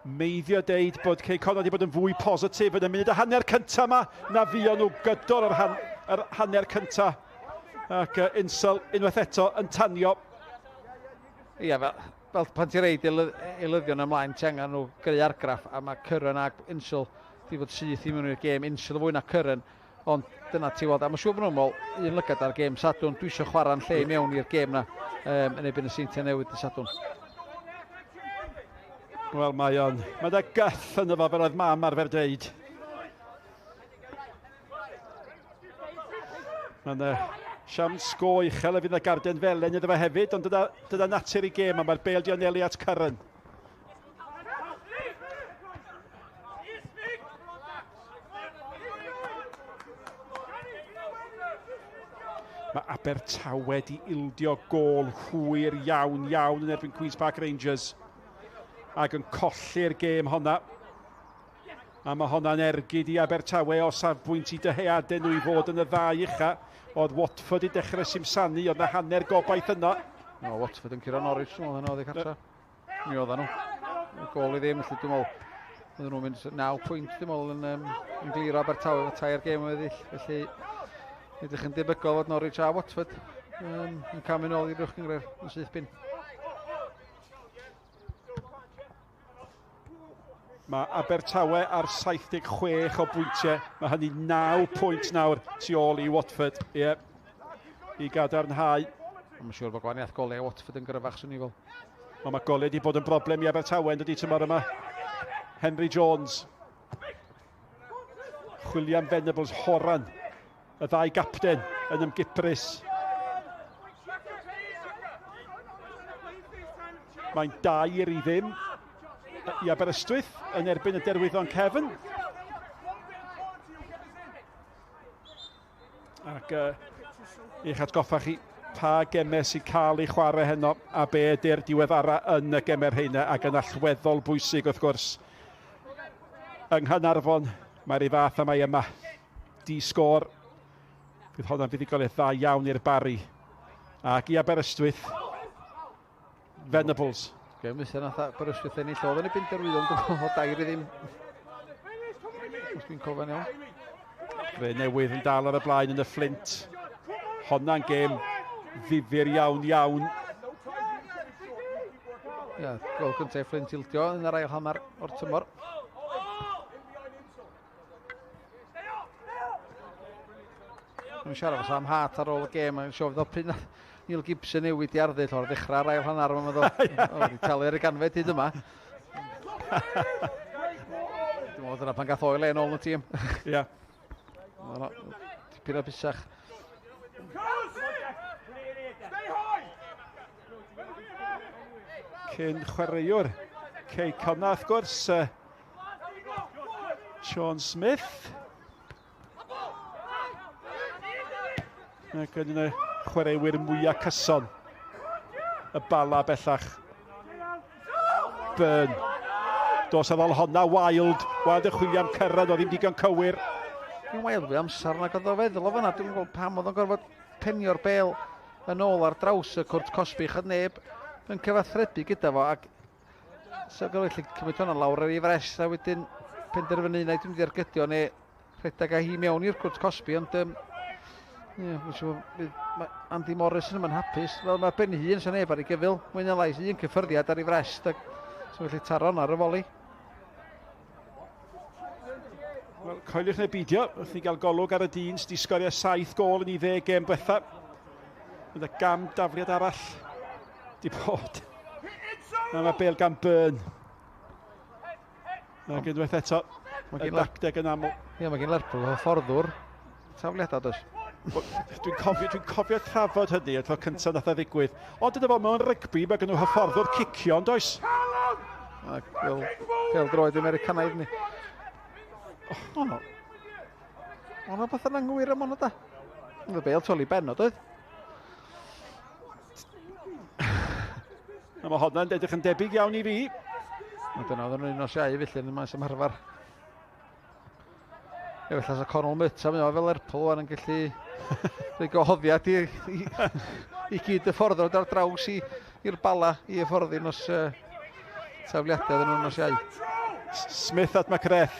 meiddio deud bod Cei Connah wedi bod yn fwy positif yn y munud y hanner cyntaf yma na fuon nhw gydol yr, han, yr hanner cyntaf. Ac Insel unwaith eto yn tanio. Ia, fel, fel pan ti'n reid eilyddion ymlaen, ti angen nhw greu argraff, a mae Curran ac Insel di fod syth i mewn i'r gêm, Insel fwy na Curran, ond dyna ti weld, a mae'n siŵr bod nhw'n meddwl, un lygad ar gêm Sadwrn, dwi eisiau chwarae'n lle i mewn i'r gêm na, yn erbyn y Seintiau Newydd dy Sadwrn. Wel, mae o'n, mae da gyth yn efo fel oedd mam arfer deud. Mae'n siawns go uchel y fydd y garden felen iddo fe hefyd, ond dyna, dyna natur i gêm, a mae'r bel di anelu at Curran. Mae Abertawe di ildio gôl hwyr iawn iawn yn erbyn Queen's Park Rangers ac yn colli'r gêm honna. A mae honna'n ergyd i Abertawe o safbwynt i dyheadau nhw i fod yn y ddau ucha. Oedd Watford i dechrau simsanu, oedd na hanner gobaith yno. No, Watford yn curo Norwich, dwi'n meddwl, hynna oedd eu cartra. Mi oedden nhw. Gôl i ddim, felly dwi'n meddwl, oedden nhw'n mynd 9 pwynt, dwi'n meddwl, yn, yn glir o Abertawe efo tair gêm o weddill. Felly, edrych yn debygol fod Norwich a Watford yn camu nôl i'r uwch gynghrair yn syth bin. Mae Abertawe ar 76 o bwyntiau. Mae hynny 9 pwynt nawr tu ôl i Watford. Ie, yeah. I gadarnhau. Mae'n siŵr bod gwahaniaeth golau Watford yn gryfach, swn i fel. Ond mae golau wedi bod yn broblem i Abertawe yn dydi tymor yma. Henry Jones. William Venables Horan. Y ddau gapten yn ymgiprys. Mae'n 2-0 i Aberystwyth yn erbyn y Derwyddon Cefn. Ac i'ch atgoffa chi pa gemau sy'n cael ei chwarae heno a be ydy'r diweddara yn y gemau rheina ac yn allweddol bwysig wrth gwrs. Yng Nghaernarfon, mae'r ei fath a mae yma. Di sgôr. Bydd honna'n fuddugoliaeth dda iawn i'r Barri. Ac i Aberystwyth, Venables. Gem wyth nath Aberystwyth ennill oedd yn y byn derwyddon, dwi'n meddwl, 2-0. Os dwi'n cofio'n iawn. Gre newydd yn dal ar y blaen yn y Fflint. Honna'n gêm ddifyr iawn iawn. Ie, yeah, gol gyntaf Fflint ildio yn yr ail hanner o'r tymor. Dwi'n siarad efo Sam Hart ar ôl y gêm, mae'n siŵr fydd o pryd Neil Gibson newid i arddull o'r ddechrau ar ail hanner, mae'n meddwl, o, wedi talu ar y ganfed hyd yma. Dwi'n meddwl dyna pan gath o'i le yn ôl yn y tîm. Ie. Tipyn o busach. Cyn chwaraewr Cei Connah, wrth gwrs, Sean Smith. Ac yn un o'r chwaraewyr mwyaf cyson. Y Bala bellach. Byrne. Dos ar ôl honna, Wild. Wild yn chwilio am cyrraedd, oedd ddim digon cywir. Dwi'n Wild fwy amser nag oedd o feddwl o fanna. Dwi'n gwybod pam oedd o'n gorfod penio'r bel yn ôl ar draws y cwrt cosbi. Chod neb yn cyfathrebu gyda fo ac So gael gallu cymryd hwnna lawr ar ei frest a wedyn penderfynu neu dwi'n mynd i argydio neu rhedeg â hi mewn i'r cwrt cosbi ond ie, yeah, siŵr, mae Andy Morris yn yma'n hapus. Fel mae ben hun sy'n neb ar ei gyfyl. Mwy na lai un cyffyrddiad ar ei frest ac sy'n gallu taro ar y foli. Wel, coeliwch neu beidio, wrth ni gael golwg ar y dyn sydd wedi sgorio 7 gôl yn ei 10 gêm diwetha. Bydd y gam dafliad arall di bod. Na, mae Bale gan Byrne. Ac unwaith eto, mae dacteg yn aml. Ie, mae gen Lerpwl hyfforddwr tafliadau, does? Dwi'n cofio, dwi cofio trafod hynny y tro cyntaf nath o ddigwydd. Ond dyna fo, mewn rygbi, mae gen nhw hyfforddwr cicio, ond oes? Ac fel pel droed Americanaidd ni. Oh, no. O, na beth yn anghywir am hwnna da. Oedd y bel toli ben o, doedd? Na, mae honna'n edrych yn debyg iawn i fi. Ond dyna oedd yn un o siau felly yn y maes ymarfer. Efallai sa Conal Mutt am fel Lerpwl wan yn gallu rhoi gwahoddiad i, i, i gyd y ffordd ar draws i'r Bala i hyfforddi nos tafliadau iddyn nhw nos Iau. Smith at Macreth.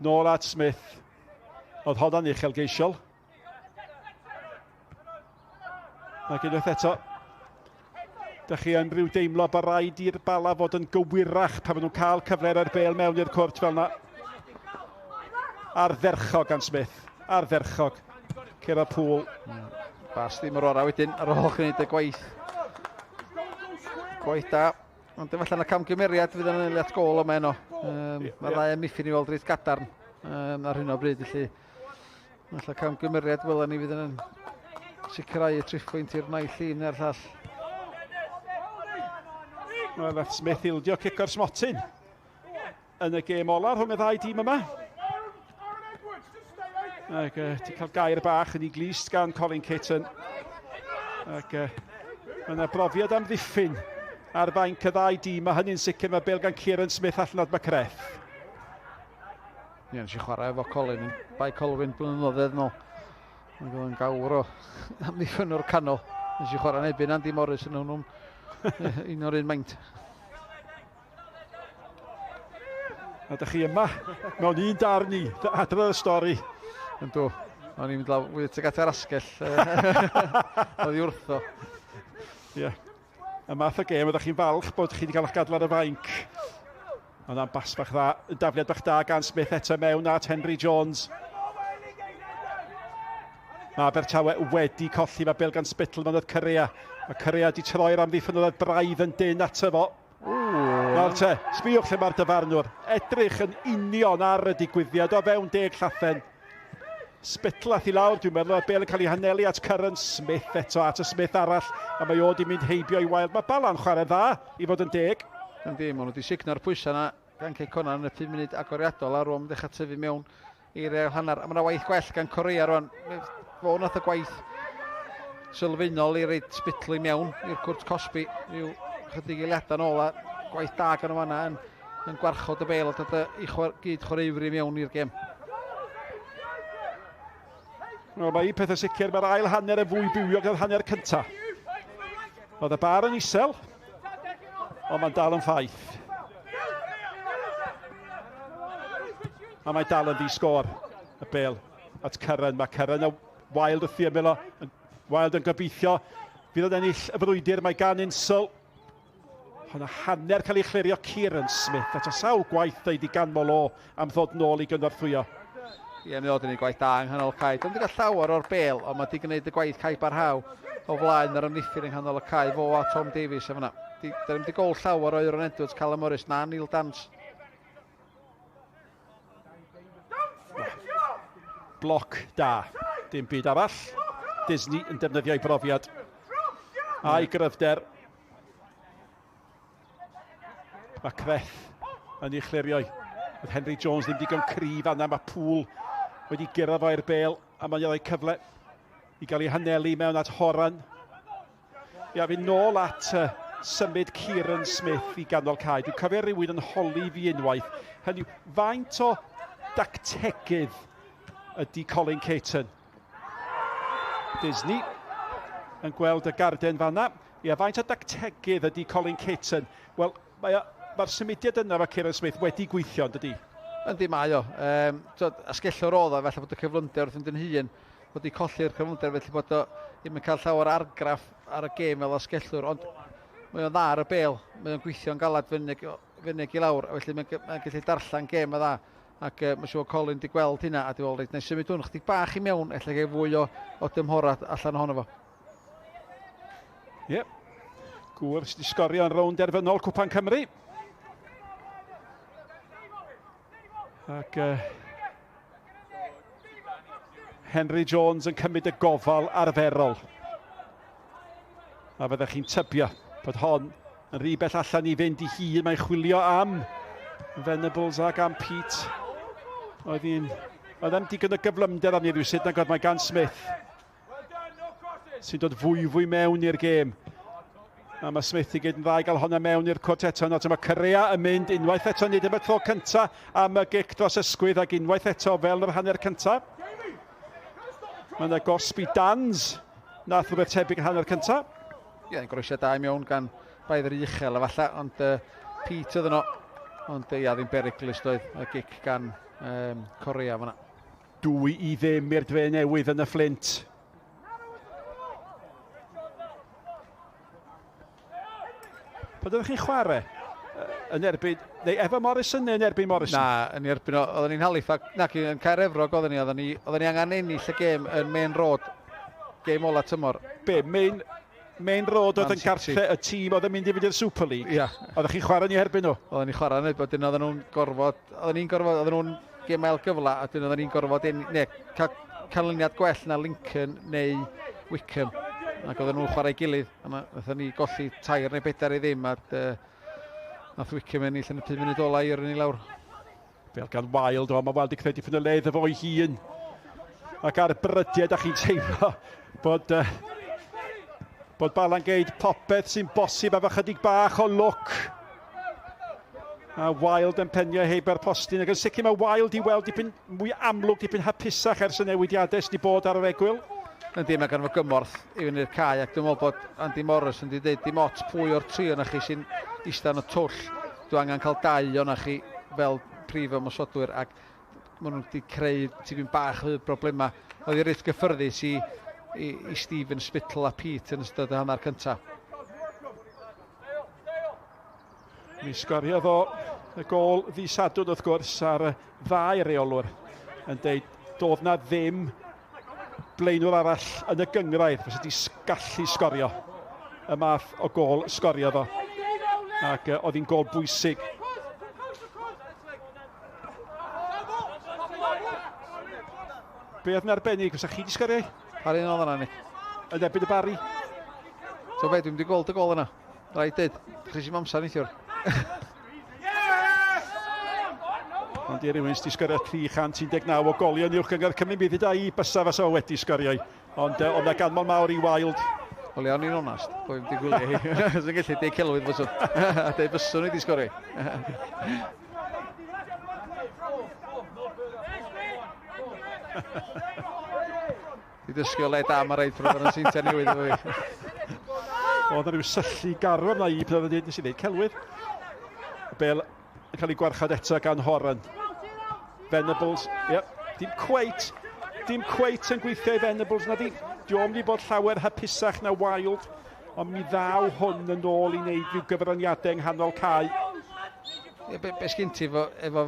Nôl at Smith. Oedd honna'n uchelgeisiol. Ac unwaith eto, da chi yn rhyw deimlo bod rhaid i'r Bala fod yn gywirach pan maen nhw'n cael cyfle ar bel mewn i'r cwrt fel yna. Ardderchog gan Smith. Ardderchog. Cera Pŵl. Bas ddim yr orau wedyn ar ôl gwneud y gwaith. Gwaith da. Ond efallai na camgymeriad fydd yn anelu at gôl yma heno. Mae'r ddau amddiffyn i weld reit gadarn ar hyn o bryd, felly Falle camgymeriad fel ni fydd yn sicrhau y triphwynt i'r naill un neu'r llall. Wel, nath Smith ildio cic o'r smotyn yn y gêm ola rhwng y ddau dîm yma. Ac ti cael gair bach yn ei glist gan Colin Caton. Ac mae yna brofiad am ddiffyn ar fainc y ddau dîm. Mae hynny'n sicr, mae bel gan Kieran Smith allan o'r Macreth. Ie, nes i chwarae efo Colin yn Bae Colwyn blynyddoedd nôl. Mae'n gael yn gawr o amddiffyn o'r canol. Nes i chwarae yn erbyn Andy Morris yn hwnnw'n un o'r un maint. A dych chi yma mewn un darn i adrodd y stori. Yndw. O'n i'n mynd lawr fwy tuag at yr asgell. Oedd i wrtho. Ie. Yeah. Y math o gêm, ydych chi'n falch bod chi wedi cael eich gadw ar y fainc. Ond am bas bach dda, dafliad bach da gan Smith eto mewn at Henry Jones. Mae Abertawe wedi colli, mae bel gan Spittle, mae'n oedd Correa. Mae Correa wedi troi'r amddiffyn oedd braidd yn dyn ato fo. Nawr te, sbïwch lle mae'r dyfarnwr. Edrych yn union ar y digwyddiad o fewn deg llathen. Spittle ath i lawr, dwi'n meddwl, a bel yn cael ei hanelu at Curran. Smith eto, at y Smith arall, a mae o wedi mynd heibio i Wild. Mae Bala'n chwarae dda, i fod yn deg. Yndi, maen nhw wedi sugno'r pwysau yna gan Cei Connah yn y 5 munud agoriadol a rwan dechrau tyfu mewn i'r ail hanner. A mae yna waith gwell gan Correa rwan. Fo nath y gwaith sylfaenol i reid Spittle i mewn i'r cwrt cosbi rhyw chydig eiliadau nôl a gwaith da gan o fanna yn, yn gwarchod y bel a dod i chwar, gyd chwaraewyr i mewn i'r gêm. Wel, mae un peth yn sicr, mae'r ail hanner yn fwy bywiog na'r hanner cyntaf. Oedd y bar yn isel, ond mae'n dal yn ffaith. A mae dal yn ddi-sgôr. Y bel at Curran. Mae Curran a Wild wrth i ymyl o. Wild yn gobeithio. Fydd o'n ennill y frwydr. Mae gan Insel. Honna hanner cael ei chlirio Kieran Smith. Eto sawl gwaith dweud i ganmol o am ddod nôl i gynorthwyo. Ie, mi oedd yn ei gwaith da yng nghanol cae. Dwi'n wedi cael llawer o'r bel, ond mae wedi gwneud y gwaith cae barhaw o flaen yr amddiffyn yng nghanol y cae. Fo a Tom Davies efo yna. Da ni'n wedi gol llawer o Euron Edwards, Callum Morris, na Neil Dance. Bloc da. Dim byd arall. Disney yn defnyddio ei brofiad a'i gryfder. Mae Creth yn ei chlirio. Oedd Henry Jones ddim digon cryf anna. Mae Pŵl wedi gyrra fo i'r bel a mae'n rhoi cyfle i gael ei hanelu mewn at Horan. Ia, fi nôl at symud Kieran Smith i ganol cae. Dwi'n cofio rhywun yn holi fi unwaith. Hynny yw, faint o dactegydd ydy Colin Caton? Disney yn gweld y garden fanna. Ia, faint o dactegydd ydy Colin Caton? Wel, mae'r mae symudiad yna efo Kieran Smith wedi gweithio, yn dydy? Yndi, mae o. Asgellwr oedd o, felly bod y cyflymder wrth fynd yn hun wedi colli'r cyflymder, felly bod o ddim yn cael llawer argraff ar y gêm fel asgellwr, ond mae o'n dda ar y bel, mae o'n gweithio'n galad fyny, fyny i lawr, felly mae'n mae gallu darllen gêm y dda. Ac mae'n siŵr Colin wedi gweld hynna a di weld, reit, na i symud hwn chdig bach i mewn, ella gael fwy o, o dymhorad allan ohono fo. Ie. Yep. Gŵr sydd wedi sgorio yn rownd derfynol Cwpan Cymru. Ac Henry Jones yn cymryd y gofal arferol. A fyddech chi'n tybio bod hon yn rhy bell allan i fynd i hun. Mae'n chwilio am Venables ac am Pete. Oedd hi'n... Oedd am digon o gyflymder arni rhywsut nag oedd mae gan Smith. Sy'n dod fwy fwy mewn i'r gêm. A mae Smith i gyd yn dda i gael honna mewn i'r cwrt eto. Nawr mae Correa yn mynd unwaith eto, nid am y tro cynta am y gic dros ysgwydd ac unwaith eto fel yr hanner cynta. Mae yna gosbi Dans. Nath rhywbeth tebyg yn hanner cynta. Ie, yeah, groesiad da i mewn gan baedd yr uchel a falle, ond Pete oedd yno. Ond ia, ddim beryglus doedd y gic gan Correa fanna. 2-0 i'r Dre Newydd yn y Fflint. Pan oeddech chi'n chwarae yn erbyn, neu efo Morrison neu yn erbyn Morrison? Na, yn erbyn, oedden ni'n Halifax, nac yn Caer Efrog oedden ni, oedden ni angen ennill y gêm yn Main Road, gêm ola tymor. Be, Main Road oedd yn gartre y tîm oedd yn mynd i fynd i'r Super League? Ia. Oeddech chi'n chwarae ni erbyn nhw? Oedden ni'n chwarae yn erbyn, oedden nhw'n gorfod, oedden ni'n gorfod, oedden nhw'n gêm ail gyfle, a dyn oedden ni'n gorfod, neu, cael canlyniad gwell na Lincoln neu Wickham. Ac oedden nhw'n chwarae gilydd, a nathon ni golli 3 neu 4-0, a nath Wickham ennill yn y 5 munud ola i yrru ni lawr. Fel gan Wild, o, mae Wild i credu ffyn y ledd efo'i hun. Ac ar brydiau, da chi'n teimlo bod Bala'n geid popeth sy'n bosib efo chydig bach o lwc. A Wild yn penio heibio'r postyn, ac yn sicr mae Wild i weld dipyn mwy amlwg, dipyn hapusach ers y newidiadau sydd wedi bod ar yr egwyl. Yndi, mae gan fo gymorth i fynd i'r cae, ac dwi'n meddwl bod Andy Morris yn dweud dim ots pwy o'r tri o'na chi sy'n eistedd yn y twll. Dwi angen cael 2 o'na chi fel prif ymosodwyr, ac maen nhw wedi creu tipyn bach o broblemau. Oedd i reit gyffyrddus i Stephen Spittle a Pete yn ystod y hanner cyntaf. Mi sgoriodd o y gôl ddydd Sadwrn wrth gwrs ar y ddau reolwr yn deud doedd na ddim blaenwr arall yn y gynghrair fysa wedi gallu sgorio y math o gôl sgoriodd o. Ac oedd hi'n gôl bwysig. Be oedd yn arbennig, fysa chi wedi sgorio? Par un oedd yna, Nick? Yn erbyn y Barri. So be, dwi'n wedi gweld y gôl yna. Rhaid dweud, chi sy'n amser neithiwr. Ond i rywun sydd wedi sgorio 319 o goliau yn uwch gynghrair Cymru, mi ddeuda i bysa fasa o wedi sgorio. Ond oedd 'na ganmol mawr i Wild. Wel, iawn i'n onast, bo fi'n wedi gwylio hi. Sy'n gallu deud celwydd fyswn. A deud fyswn i wedi sgorio. Di dysgu o le da, mae rhaid profiad yn seintiau newydd efo fi. Oedd 'na ryw syllu garw arna i pan oedd nes i ddeud celwydd. Y bel yn cael ei gwarchod eto gan Horan. Venables, ie, yep, dim cweit, dim cweit yn gweithio i Venables na di. Di o'm di bod llawer hapusach na Wild, ond mi ddaw hwn yn ôl i wneud rhyw gyfraniadau yng nghanol cae. Ie, be, be sgyn ti efo, efo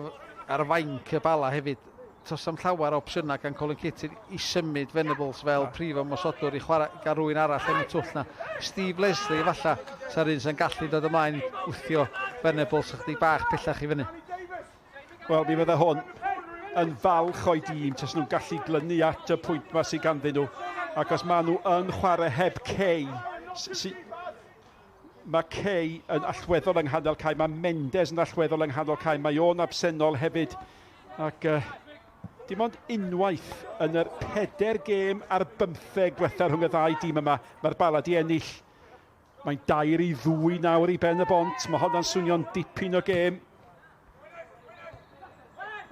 ar fainc y Bala hefyd, tos am llawer o opsiynau gan Colin Keating i symud Venables fel prif ymosodwr i chwarae gan rwy'n arall yn y twll na. Steve Leslie efallai, sa'r un sy'n gallu dod ymlaen wthio Venables ychydig bach pellach i fyny. Wel, mi fydde hwn yn falch o'i dîm, tas nhw'n gallu glynu at y pwynt ma sydd ganddyn nhw. Ac os maen nhw yn chwarae heb Kay, si, mae Kay yn allweddol yng nghanol cae, mae Mendes yn allweddol yng nghanol cae, mae o'n absennol hefyd. Ac dim ond unwaith yn yr 4 gêm ar 15 diwetha rhwng y ddau dîm yma, mae'r Bala di ennill. Mae'n 2-2 nawr i Ben y Bont. Mae honna'n swnio'n dipyn o gêm.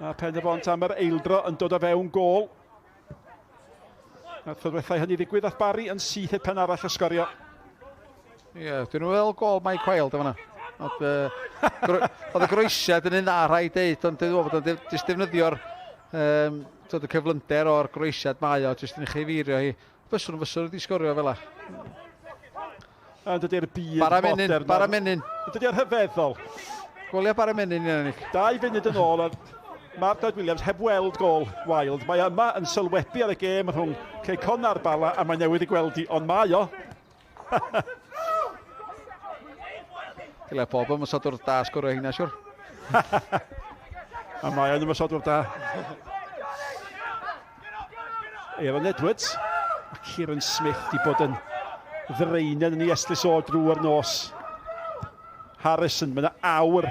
A Pen y Bont am yr eildro yn dod o fewn gôl. Nath y ddiwethau hynny ddigwydd, ath Barry yn syth i'r pen arall a sgorio. Ie, yeah, dwi'n meddwl gôl Mike Wilde yma. Oedd, oedd y groesiad yn un dda rhaid deud, ond dwi'n meddwl bod o'n jyst defnyddio'r um, y cyflymder o'r groesiad mae o, jyst yn ei chyfeirio hi. Fyswn, fyswn wedi sgorio fel la. A dydy'r byd bara menyn, modern. Bara menyn. Dydy'r rhyfeddol. Golia bara menyn yna, Nick. 2 funud yn ôl, Mark Lloyd Williams heb weld gôl Wild. Mae yma yn sylwebu ar y gêm rhwng Cei Connah a'r Bala, a mae newydd i gweld i, ond mae o. Dyle pob ymosodwr da sgorio hynna, siwr. A mae o'n ymosodwr da. Aaron Edwards a Kieran Smith di bod yn ddraenen yn ei estlys o drwy'r nos. Harrison, mae yna awr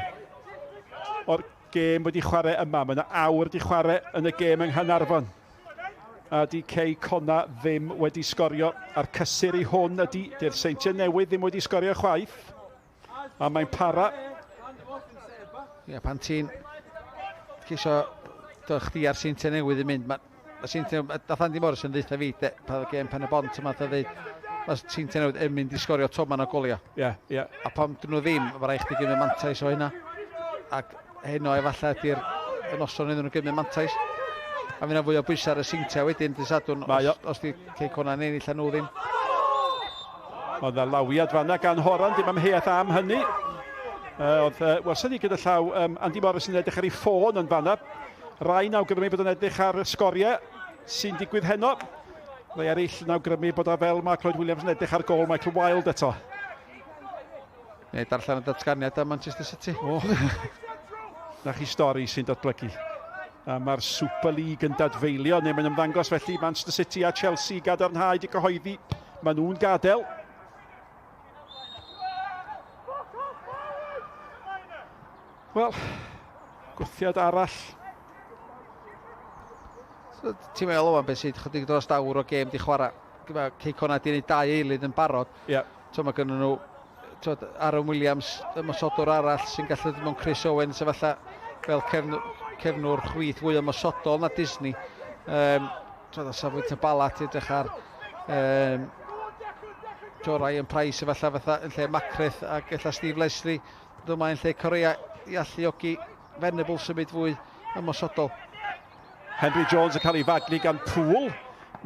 o'r gêm wedi chwarae yma. Mae yna awr wedi chwarae yn y gêm yng Nghaernarfon. A di Cei Connah ddim wedi sgorio. A'r cysur i hwn ydy, di'r Seintiau Newydd ddim wedi sgorio chwaith. A mae'n para. Ie, pan ti'n ceisio do chdi a'r Seintiau Newydd yn mynd, mae ma Seintiau, nath Andy Morrison ddeutha fi, de, pan oedd y gêm Pen y Bont yma, nath o ddeud, mae Seintiau Newydd yn mynd i sgorio toman o goliau. Ie, yeah, ie. Yeah. A pam dyn nhw ddim, mae rhaid chdi gymryd mantais o hynna. Ac heno efallai ydy'r y noson iddyn nhw gymryd mantais. A fydd yna fwy o bwysau ar y Seintiau wedyn, dydd Sadwrn, os, os di Cei Connah yn ennill a nhw ddim. Oedd yna lawiad fanna gan Horan, dim amheuaeth am hynny. Oedd, welson ni gyda llaw Andy Morris yn edrych ar ei ffôn yn fanna. Rai yn awgrymu bod yn edrych ar y sgoriau sy'n digwydd heno. Rai eraill yn awgrymu bod o fel Mark Lloyd Williams yn edrych ar gôl Michael Wilde eto. Neu darllen y datganiad am Manchester City. Oh. Na chi stori sy'n datblygu. A mae'r Super League yn dadfeilio, neu mae'n ymddangos felly Manchester City a Chelsea gadarnhau di cyhoeddi. Maen nhw'n gadael. Wel, gwthiad arall. So, ti'n meddwl o'n beth sydd chydig dros awr o gêm di chwarae. Mae Cei Connah di wneud 2 eilydd yn barod. Yeah. So, mae gynnu nhw twod, Aaron Williams, ymosodwr arall sy'n gallu dod mewn Chris Owens efallai fel cefnwr chwith fwy ymosodol na Disney. Twod, o safbwynt y Bala, ti'n edrych ar Joe Ryan Price efallai fatha yn lle Macreth ac ella Steve Leslie dyma yn lle Correa i alluogi Venables symud fwy ymosodol. Henry Jones yn cael ei faglu gan Poole.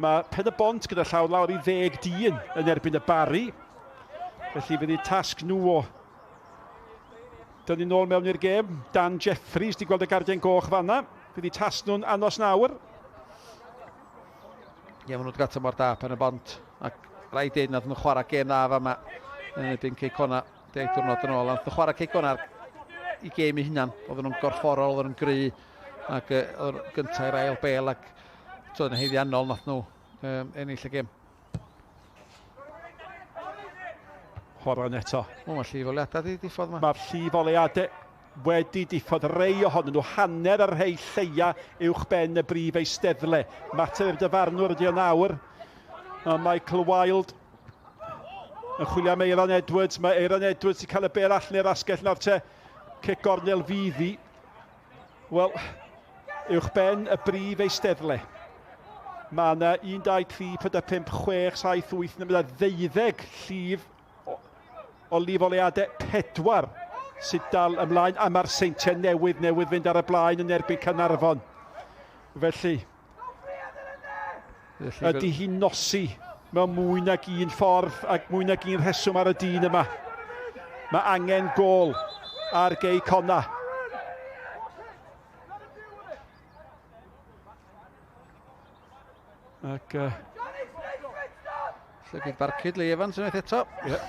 Mae Pen y Bont gyda llaw lawr i 10 dyn yn erbyn y Barri. Felly fydd eu tasg nhw o dynnu nôl mewn i'r gêm. Dan Jeffries di gweld y gardien goch fanna. Fydd eu tasg nhw'n anos nawr. Ie, maen nhw wedi cael tymor da Pen y Bont. Ac rhaid dweud nath nhw chwarae gêm dda fama yn erbyn Cei Connah 10 diwrnod yn ôl. Nath nhw chwarae Cei Connah i gêm eu hunan. Oedden nhw'n gorfforol, oedden nhw'n gry ac oedd gyntaf i'r ail bel ac yn haeddiannol nath nhw ennill y gêm. Horan eto. O, mae llif oleadau di diffodd yma. Mae'r llif oleadau wedi diffodd rei ohonyn nhw, hanner ar rhai lleia uwch ben y brif eisteddle. Mater i'r dyfarnwr ydi o nawr. A Michael Wilde yn chwilio am Aaron Edwards. Mae Aaron Edwards wedi cael y bel allan i'r asgell nawr te. Cic gornel fydd hi. Wel, uwch ben y brif eisteddle. Mae yna 1, 2, 3, 4, 5, 6, 7, 8, 9, 12 llif o lif oleadau, 4 sydd dal ymlaen, a mae'r Seintiau Newydd fynd ar y blaen yn erbyn Caernarfon. Felly, ydy hi'n nosi mewn mwy nag un ffordd ac mwy nag un rheswm ar y dyn yma. Mae angen gôl ar Gei Connah. Ac... Llygyd barcud Lee Evans unwaith eto. Yeah.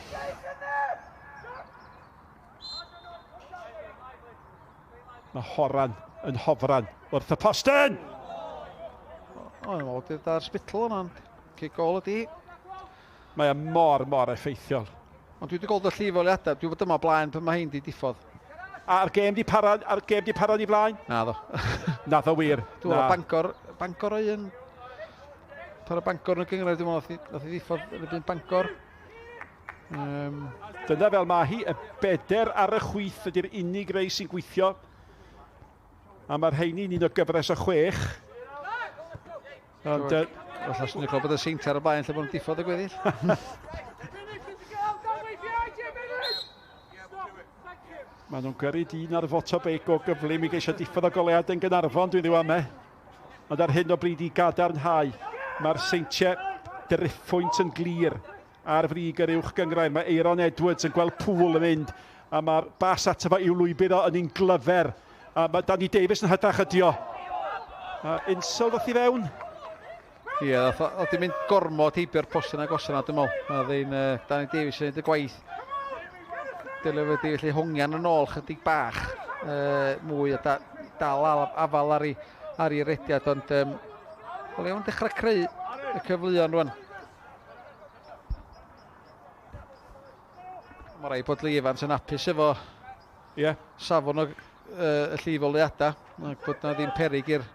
Mae Horan yn hofran wrth y postyn! O, yn ôl gyda'r spitl yna, ond cic gôl ydi. Mae e mor, mor effeithiol. Ond dwi wedi gweld y llif o leadau, dwi wedi yma blaen pan mae hein di diffodd. A'r gêm di para, a'r gêm di para ni flaen? Naddo. Naddo wir. Dwi'n meddwl Bangor, Bangor o un. Para Bangor yn y gynghrair, dwi'n meddwl nath i ddiffodd yn y Bangor. Dyna fel mae hi, y beder ar y chwith ydy'r unig rei sy'n gweithio. A mae'r rheini'n un o gyfres o 6. Ond... Falle swn i'n clywed bod y Seintiau ar y blaen lle bod nhw'n diffodd y gweddill. Maen nhw'n gyrru dyn ar fotobeic o gyflym i geisio diffodd y golead yn Gaernarfon, dwi'n ddiw ame. Ond ar hyn o bryd i gadarnhau, mae'r Seintiau driphwynt yn glir ar frig yr uwch gynghrair. Mae Aeron Edwards yn gweld Pŵl yn mynd, a mae'r bas ato fo i'w lwybr o yn un glyfer. A mae Danny Davies yn hytrach ydi o. A Insel ddoth i fewn. Ie, oedd di mynd gormod heibio'r postyn agos yna, dwi'n meddwl. Oedd ein Danny Davies yn gwneud y gwaith. Dylai wedi felly hongian yn ôl chydig bach mwy a dal afal ar ei rediad, ond wel, iawn dechrau creu y cyfleon rwan. Mae rhaid bod Lee Evans yn hapus efo safon o y llif o leadau, ac bod na ddim peryg i'r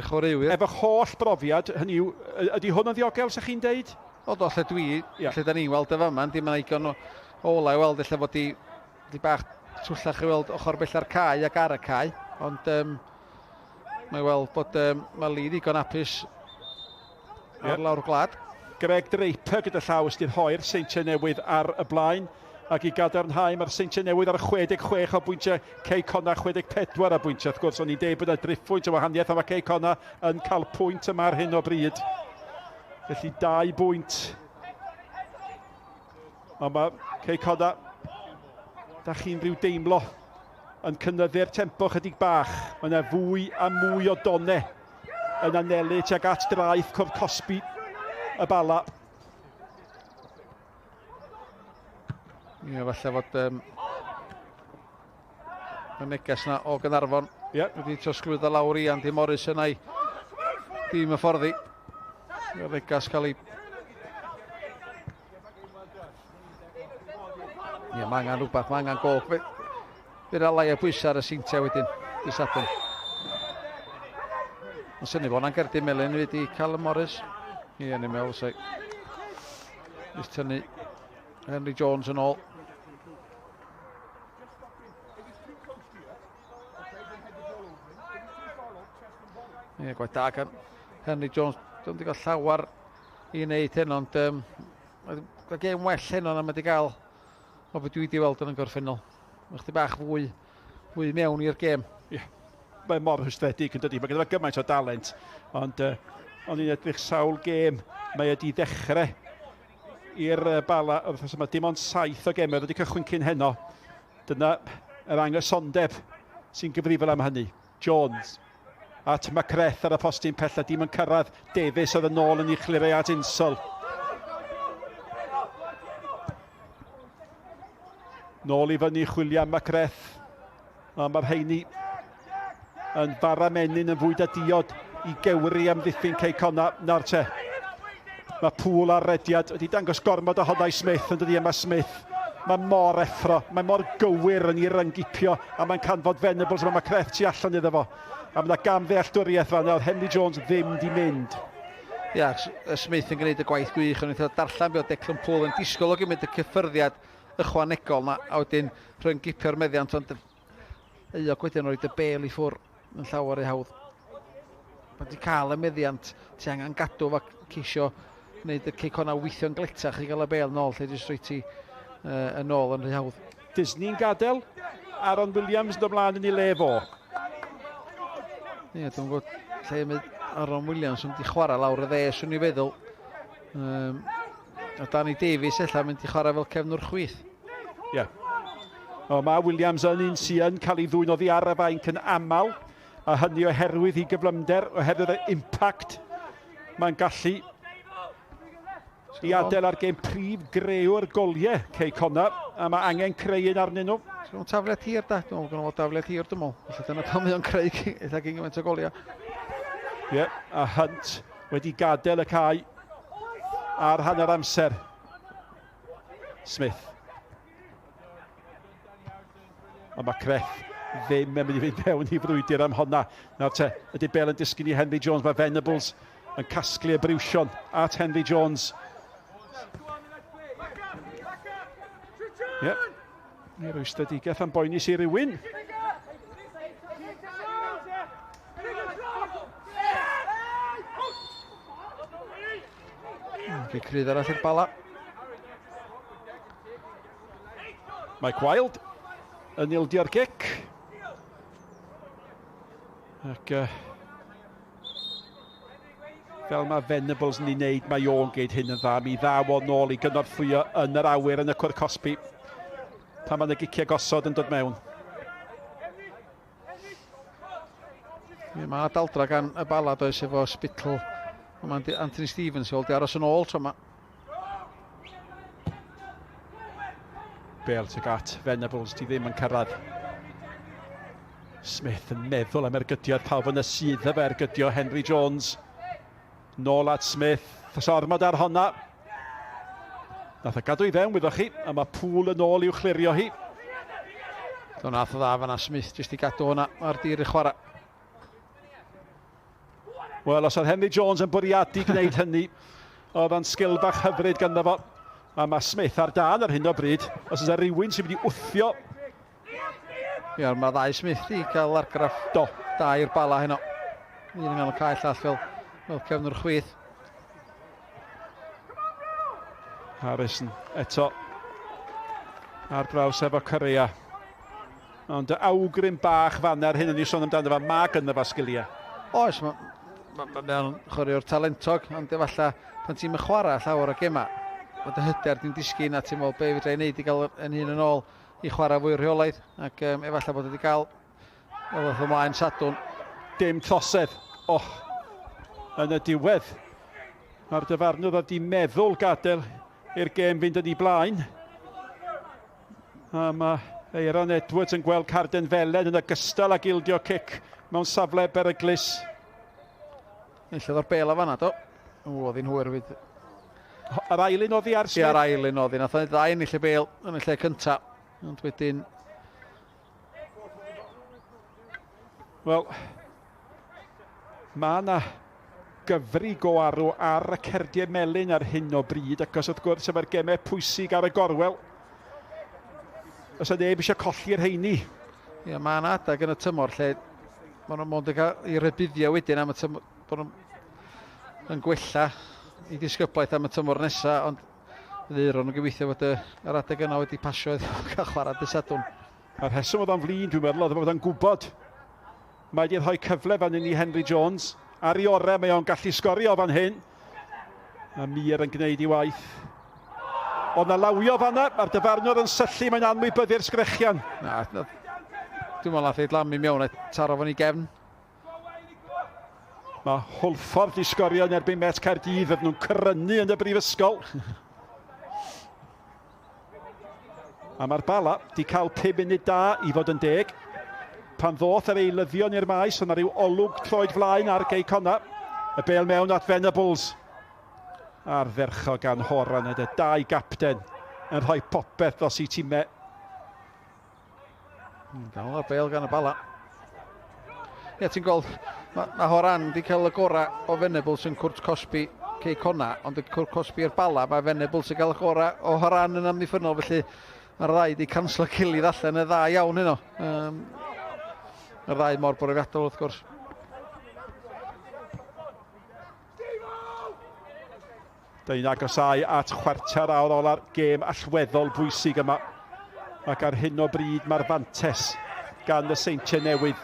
chwaraewyr. Efo holl brofiad, hynny yw, ydy hwn yn ddiogel, sa chi'n deud? O, do, lle dwi, lle da ni'n weld y fama, dim yn eigon o ola i weld, lle fod di bach twllach i weld ochr bella'r cae ac ar y cae, ond mae weld bod mae Lee ddigon hapus ar lawr gwlad. Greg Draper gyda llaw ysdi rhoi'r Seintiau Newydd ar y blaen, ac i gadarnhau mae'r Seintiau Newydd ar 66 o bwyntiau, Cei Connah 64 o bwyntiau. Wrth gwrs, o'n i'n deud bod yna driphwynt o wahaniaeth, a mae Cei Connah yn cael pwynt yma ar hyn o bryd. Felly 2 bwynt. Ond mae Cei Connah, da chi'n rhyw deimlo, yn cynyddu'r tempo chydig bach. Mae yna fwy a mwy o donau yn anelu tuag at draeth cwrdd cosbi y Bala. Ie, falle fod y neges na o Gaernarfon wedi trosglwyddo lawr i Andy Morris yna i dîm y fforddi. Y neges cael ei... Ie, mae angen rhywbeth, mae angen gôl. Fydd yna lai o bwysau ar y Seintiau wedyn, dydd Sadwrn. Mae'n syni bod yna'n gerdyn melyn wedi Callum Morris. Ie, ni'n meddwl, so... Jyst tynnu Henry Jones yn ôl. Ie, gwaith da gan Henry Jones. Dwi'n wedi cael llawer i wneud hyn, ond mae gêm well heno na mae wedi cael o beth dwi wedi weld yn y gorffennol. Mae chdi bach fwy mewn i'r gêm. Ie, mae mor rhwystredig yn dydi. Mae gyda gymaint o dalent, ond o'n i'n edrych sawl gêm. Mae wedi ddechrau i'r Bala yr wythnos yma. Dim ond 7 o gemau wedi cychwyn cyn heno. Dyna yr anghysondeb sy'n gyfrifol am hynny. Jones at Macreth ar y postyn pella, dim yn cyrraedd. Davies oedd yn ôl yn ei chlirau at Insel. Nôl i fyny chwilio am Macreth. A mae'r rheini yn fara menyn yn fwyd a diod i gewri amddiffyn Cei Connah. Nawr te, mae Pŵl ar rediad wedi dangos gormod ohono i Smith yn dydi yma Smith. Mae mor effro, mae mor gywir yn ei ryngipio a mae'n canfod Venables, mae Macreth tu allan iddo fo. A mae yna gam ddealltwriaeth fan oedd Henry Jones ddim di mynd. Ia, Smith yn gwneud y gwaith gwych, ond eitha darllen be oedd Declan Poole yn disgwyl o gymryd y cyffyrddiad ychwanegol na, a wedyn rhyngipio'r meddiant, ond euog wedyn roed y bel i ffwr yn llawer ei hawdd. Pan ti'n cael y meddiant, ti angen gadw fo ceisio gwneud y Cei Connah weithio'n gletach i gael y bel nôl, lle jyst rhoi ti yn ôl yn rhy hawdd. Disney'n gadael, Aaron Williams yn dod ymlaen yn ei le fo. Ie, dwi'n gwybod lle mae Aaron Williams yn mynd i chwarae lawr y dde, swn i'n feddwl. Um, a Danny Davies ella mynd i chwarae fel cefnwr chwith. Ie. Yeah. O, mae Williams yn un sy'n cael ei ddwyn oddi ar y fainc yn aml, a hynny oherwydd i gyflymder, oherwydd y impact mae'n gallu i adael ar gêm prif greuwr goliau Cei Connah, a mae angen creu un arnyn nhw. Sgwn nhw'n tafliad hir da, dwi'n meddwl bod nhw'n tafliad hir dwi'n meddwl. Felly dyna pam mae o'n creu eitha gyn gymaint o goliau. Ie, yeah, a Hunt wedi gadael y cae ar hanner amser. Smith. Ond mae Creth ddim yn mynd i fynd mewn i frwydr am honna. Nawr te, ydy Bale yn disgyn i Henry Jones. Mae Venables yn casglu y briwsion at Henry Jones. Ie. Yep. Ni rwystedigaeth am boenus i rywun. Cic rhydd arall i'r Bala. Mike Wild yn ildio'r gic. Ac uh, fel mae Venables yn ei wneud, mae o'n geid hyn yn dda. Mi ddaw o nôl i gynorthwyo yn yr awyr yn y cwr cosbi. Pan mae'n y giciau gosod yn dod mewn. Ie, mae daldra gan y Bala does efo Spittle. Mae Anthony Stevens i ôl di aros yn ôl tro yma. Bale tuag at Venables, di ddim yn cyrraedd. Smith yn meddwl am ergydiad pawb yn y sydd efo ergydio Henry Jones. Nôl at Smith, os ormod ar honna. Nath o gadw i fewn, wyddoch chi, a mae Pŵl yn ôl i'w chlirio hi. Do nath o dda fanna Smith, jyst i gadw hwnna ar dir i chwarae. Wel, os oedd Henry Jones yn bwriadu gwneud hynny, oedd o'n sgil bach hyfryd ganddo fo. A mae Smith ar dan ar hyn o bryd. Os oes rhywun sy'n mynd i wthio. Ie, mae ddau Smith i gael argraff Do. da i'r Bala heno. Un yn gael y cae llall fel, fel cefnwr chwith. Harrison eto ar draws efo Correa. Ond y awgrym bach fanna ar hyn yn ei sôn amdano fo, mae gynno fo sgiliau. Oes, mae ma, ma, ma o'n chwaraewr talentog, ond efallai pan ti'n chwarae llawer o gemau, mae dy hyder di'n disgyn a ti'n meddwl be fedra i wneud i gael yn hun yn ôl i chwarae fwy rheolaidd, ac um, efallai bod wedi cael fel oedd ymlaen Sadwrn. Dim trosedd. Oh, yn y diwedd. Mae'r dyfarnwr oedd wedi meddwl gadael i'r gêm fynd yn ei blaen. A mae Aaron Edwards yn gweld carden felen yn ogystal ag ildio cic mewn safle beryglus. Enillodd o'r bel o fanna, do. O, oedd hi'n hwyr fyd. Yr ail un oddi ar Smith? Ie, yr ail un oddi. Nath o'n ddau ennill y bel yn y lle cynta. Ond wedyn... Wel, mae yna gyfri go arw ar y cerdiau melyn ar hyn o bryd, ac os wrth gwrs efo'r gemau pwysig ar y gorwel, os yna neb eisiau colli'r rheini. Ie, mae yna adeg yn y tymor lle maen nhw'n mond yn cael ei rybuddio wedyn am y tymor, bod nhw'n yn gwella i disgyblaeth am y tymor nesaf, ond ddeuron nhw'n gobeithio fod y, yr adeg yna wedi pasio iddo cael chwarae dy Sadwrn. A'r rheswm oedd o'n flin, dwi'n meddwl, oedd bod o'n gwybod Mae wedi rhoi cyfle fan hyn i Henry Jones. Ar ei orau mae o'n gallu sgorio fan hyn. A Mir yn gwneud ei waith. Ond na lawio fanna, mae'r dyfarnwr yn syllu, mae'n anwybyddu'r sgrechian. Na, na, dwi'n meddwl nath ei dlamu mewn a taro fo'n ei gefn. Mae Hwlffordd di sgorio yn erbyn Met Caerdydd, fydden nhw'n crynu yn y brifysgol. A mae'r Bala di cael 5 munud da i fod yn deg. Pan ddoth yr eilyddion i'r maes, yna rhyw olwg troed flaen ar Gei Connah. Y bel mewn at Venables. Ardderchog gan Horan y dau gapten yn rhoi popeth dros i tîmau. Dal o'r bel gan y Bala. Ie, ti'n gweld, mae ma Horan wedi cael y gorau o Venables yn cwrt cosbi Cei Connah, ond y cwrt cosbi i'r Bala, mae Venables yn cael y gorau o Horan yn amddiffynnol, felly mae'r ddau wedi canslo gilydd allan y dda iawn heno. Um, y ddau mor brofiadol wrth gwrs. Dyn agosáu at chwarter awr ola'r gêm allweddol bwysig yma. Ac ar hyn o bryd mae'r fantes gan y Seintiau Newydd.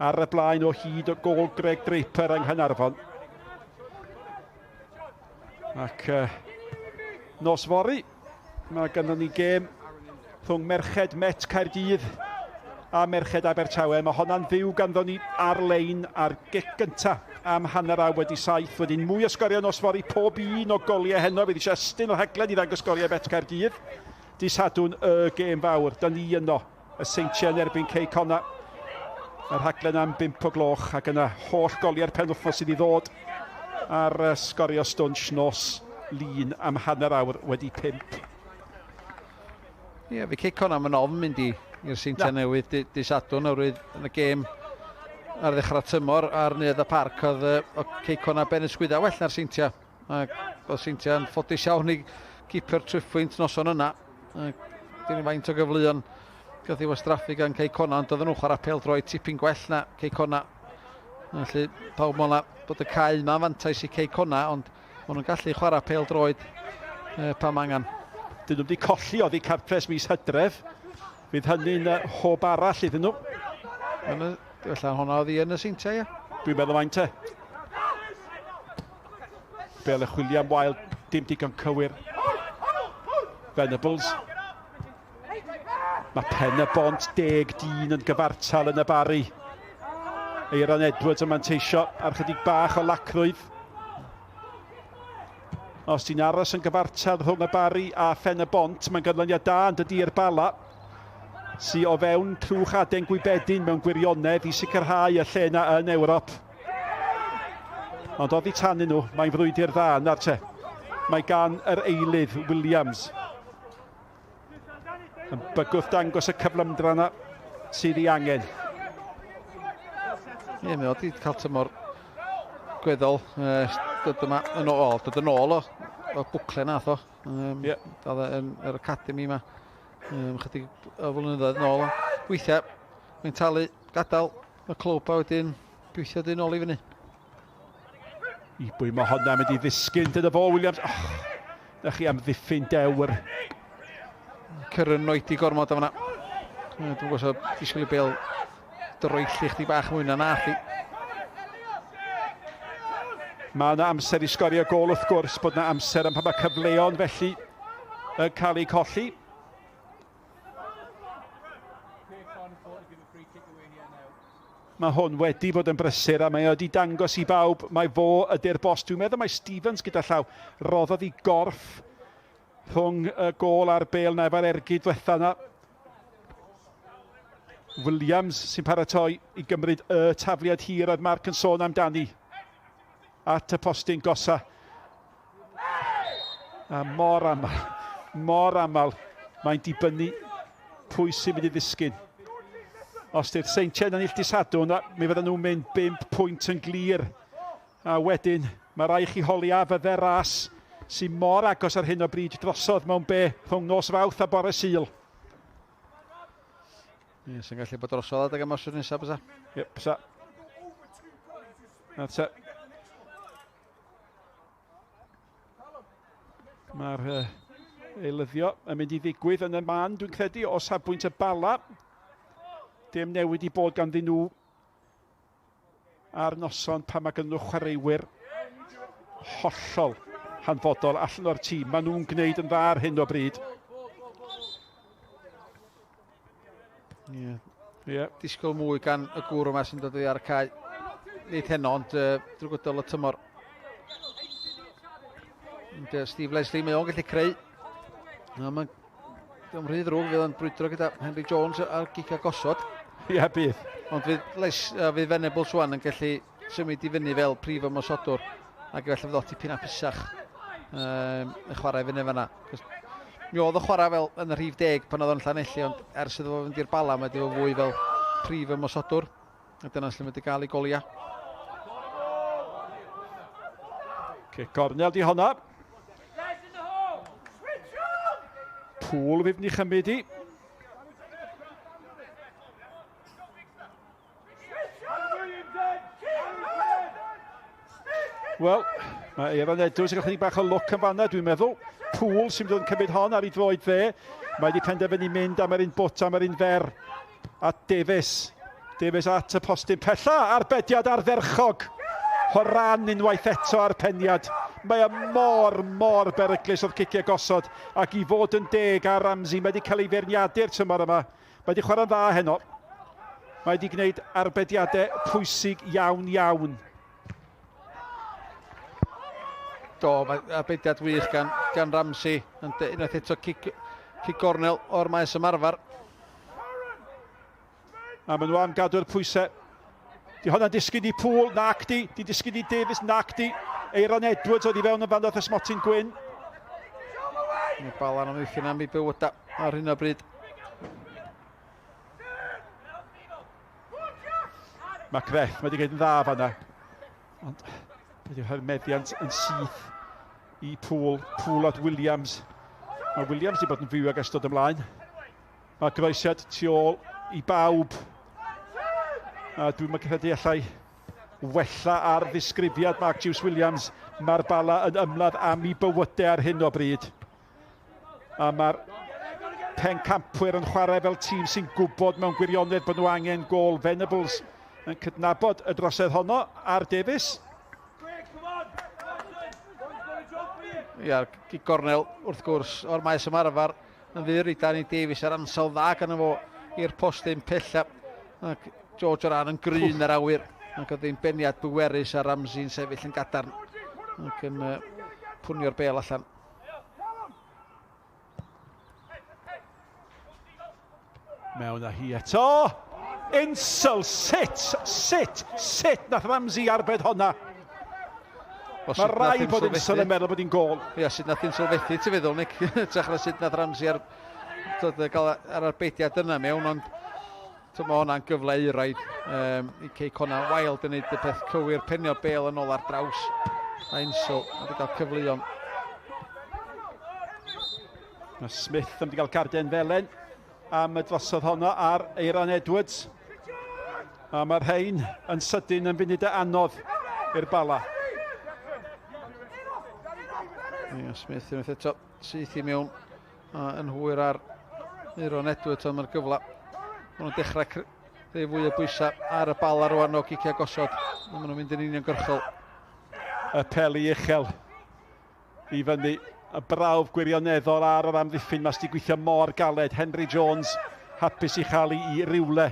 Ar y blaen o hyd o gol Greg Draper yng Nghaernarfon. Ac nos fory, mae gynnon ni gêm rhwng Merched Met Caerdydd a Merched Abertawe. Mae honna'n fyw ganddo ni ar-lein ar gic gynta am 7:30. Wedyn mwy o sgorio nos fory, pob un o goliau heno. Fydd eisiau estyn o rhaglen i ddangos sgoriau Met Caerdydd. Dydd Sadwrn y gêm fawr. Da ni yno, y Seintiau yn erbyn Cei Connah. Y rhaglen am 5 o gloch ac yna holl goliau'r penwythnos sydd i ddod ar sgorio stwnsh nos Lun am 5:30. Ie, yeah, fi Cei Connah am yn ofn mynd i'r Seintiau Newydd dy, dy Sadwrn oherwydd yn y gêm ar ddechrau tymor ar Neuadd y Parc oedd uh, Cei Connah ben y sgwydda well na'r Seintiau. Ac oedd Seintiau'n ffodus iawn i gipio'r triphwynt noson yna. Ac dyn ni faint o gyfleon gath ei wastraffu gan Cei Connah, ond oedden nhw'n chwarae pêl-droed tipyn gwell na Cei Connah. Felly pawb meddwl bod y cae yma'n fantais i Cei Connah, ond maen nhw'n gallu chwarae pêl-droed eh, pan mae angen. Dyn nhw wedi colli oddi cartres mis Hydref. Fydd hynny'n hob arall iddyn nhw. Yn y, felly hwnna oedd hi yn y Seintiau, ie? Dwi'n meddwl faint te. Bel y chwilio am wael, dim digon cywir. Venables. Mae pen y bont deg dyn yn gyfartal yn y Barri. Eiron Edwards yn manteisio ar chydig bach o lacrwydd. Os ti'n aros yn gyfartal rhwng y Barri a Phen y Bont, mae'n ganlyniad da yn dydy i'r Bala, sy o fewn trwch aden gwybedyn mewn gwirionedd i sicrhau y lle na yn Ewrop. Ond oddi tanyn nhw, mae'n frwydr dda yna'r te. Mae gan yr eilydd Williams yn bygwth dangos y cyflymdra yna sydd ei angen. Ie, yeah, mae o wedi cael tymor gweddol. Dod yma yn ôl, dod yn ôl o, o bwcle nath o. Um, yeah. Oedd e yn yr academy yma chydig o flynyddoedd yn ôl. Weithiau, mae'n talu gadael y clwb a wedyn gweithio dyn ôl i fyny. I bwy mae hwnna mynd i ddisgyn, dyna fo Williams. Oh, na chi am ddiffyn dewr. Cyrra'n oedi gormod o fanna. Dwi'n gwybod os disgwyl i bel droelli chdi bach mwy na nath i. Mae yna amser i sgorio gôl wrth gwrs, bod yna amser am pan mae cyfleon felly yn cael eu colli. Mae hwn wedi bod yn brysur a mae o wedi dangos i bawb mae fo ydy'r bos. Dwi'n meddwl mae Stevens gyda llaw roddodd i gorff rhwng y gôl a'r bêl na efo'r ergyd ddiwetha yna. Williams sy'n paratoi i gymryd y tafliad hir oedd Mark yn sôn amdani at y postyn gosa. A mor aml, mor aml, mae'n dibynnu pwy sy'n mynd i ddisgyn. Os di'r Seintiau yn ennill disadwn, mi fydden nhw'n mynd 5 pwynt yn glir. A wedyn, mae rai chi holi a fydde'r ras sy'n mor agos ar hyn o bryd drosodd mewn be rhwng nos Fawrth a bore Sul. Ie, sy'n gallu bod drosodd adeg yma wrth nesaf, bysa? Ie, bysa. Nawr te. Mae'r uh, eilyddio yn mynd i ddigwydd yn y man, dwi'n credu, o safbwynt y Bala. Dim newid i bod ganddyn nhw ar noson pan mae gynnu nhw chwaraewyr hollol hanfodol allan o'r tîm. Maen nhw'n gwneud yn dda ar hyn o bryd. Ie. Yeah. Yeah. Disgwyl mwy gan y gŵr yma sy'n dod i ar y cae. Nid heno, ond uh, drwy gydol y tymor. Ond uh, Steve Leslie, mae o'n gallu creu. No, mae'n Diolch rhy ddrwg, fydd o'n brwydro gyda Henry Jones ar gicio gosod. Ie, yeah, bydd. Ond fydd, Les, uh, fydd Venables wan yn gallu symud i fyny fel prif ymosodwr ac efallai fydd o tipyn hapusach um, yn chwarae fyny fanna. Mi oedd o chwarae fel yn y rhif deg pan oedd o'n Llanelli, ond ers iddo fo fynd i'r Bala mae wedi fod fwy fel prif ymosodwr. A dyna lle mae wedi gael ei goliau. Okay, gornel di honna. Pŵl fydd ni chymryd i. Wel, mae Evan Edwards yn cael chydig bach o lwc yn fanna, dwi'n meddwl. Pŵl sy'n mynd yn cymryd hon ar ei droed dde. Mae wedi penderfynu mynd am yr un bwt, am yr un fer. A Davies. Davies at y postyn pella, arbediad ardderchog. Horan unwaith eto ar peniad. Mae e mor, mor beryglus o'r ciciau gosod, ac i fod yn deg ar Ramsey, mae wedi cael ei feirniadu'r tymor yma. Mae wedi chwarae'n dda heno. Mae wedi gwneud arbediadau pwysig iawn iawn. Do, mae arbediad wych gan, gan Ramsey. Unwaith eto cic, cic gornel o'r maes ymarfer. A maen nhw am gadw'r pwysau. Di hwnna'n disgyn i Pŵl, nac di. Di disgyn i Davies, nac di. Eiron Edwards oedd i fewn yn fan ddoth ysmotyn gwyn. Mae Balan am ddiffyn am ei bywydau ar hyn o bryd. Mae Creth, mae wedi gwneud yn dda fanna. Ond wedi rhoi'r meddiant yn syth i Pŵl. Pŵl at Williams. Mae Williams wedi bod yn fyw ag ystod ymlaen. Mae groesiad tu ôl i bawb. A dwi'n credu allai wella ar ddisgrifiad Mark Juice Williams. Mae'r Bala yn ymladd am ei bywydau ar hyn o bryd. A mae'r pencampwyr yn chwarae fel tîm sy'n gwybod mewn gwirionedd bod nhw angen gôl. Venables yn cydnabod y drosedd honno ar Davies. Ia, gornel wrth gwrs o'r maes ymarfer yn fyr i Danny Davies ar ansawdd dda gan fo i'r postyn pella. Ac George Oran yn gryn ar awyr. Ac oedd hi'n beniad bwerus a Ramsey'n sefyll yn gadarn ac yn pwnio'r bel allan. Mewn â hi eto. Insel, sut, sut, sut nath Ramsey arbed honna? Mae rhaid bod Insel yn meddwl bod hi'n gôl. Ia, sut nath Insel fethu, ti'n feddwl, Nick? Trach na sut nath Ramsey ar, dod, gael ar arbediad yna mewn, ond mae hwnna'n gyfle euraid i Cei Connah. Wild yn neud y peth cywir, penio bel yn ôl ar draws. A Insel wedi cael cyfleon. Mae Smith yn wedi cael carden felen am y drosodd honno ar Eiran Edwards. A mae'r rhain yn sydyn yn funud anodd i'r Bala. Ie, Smith unwaith eto syth i mewn yn hwyr ar Eiron Edwards, ond mae'r gyfle. Maen nhw'n dechrau creu fwy o bwysau ar y Bala rwan o giciau gosod. Maen nhw'n mynd yn uniongyrchol. Y peli uchel i fyny. Y brawf gwirioneddol ar yr amddiffyn. Mae wedi gweithio mor galed. Henry Jones hapus i chael i rywle.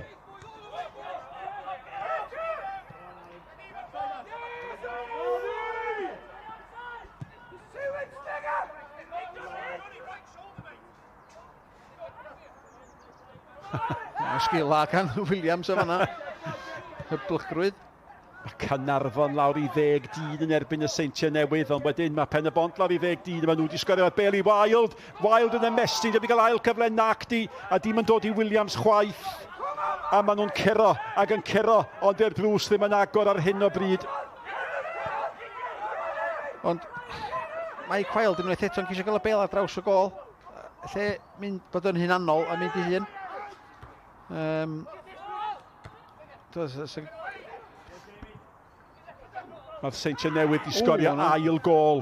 Sgila gan Williams o fanna. Hyblygrwydd. Mae Caernarfon lawr i 10 dyn yn erbyn y Seintiau Newydd, ond wedyn mae Pen y Bont lawr i 10 dyn, maen nhw wedi sgorio ar Bailey Wild. Wild yn ymestyn, wedi cael ail cyfle nacdi, a dim yn dod i Williams chwaith. A maen nhw'n curo ac yn curo, ond dyw'r drws ddim yn agor ar hyn o bryd. Ond Mike Wild unwaith eto'n ceisio gael y bel ar draws y gôl. Lle mynd bod yn hunanol a mynd i hun. Mae'r Seintiau Newydd wedi sgorio ail gôl.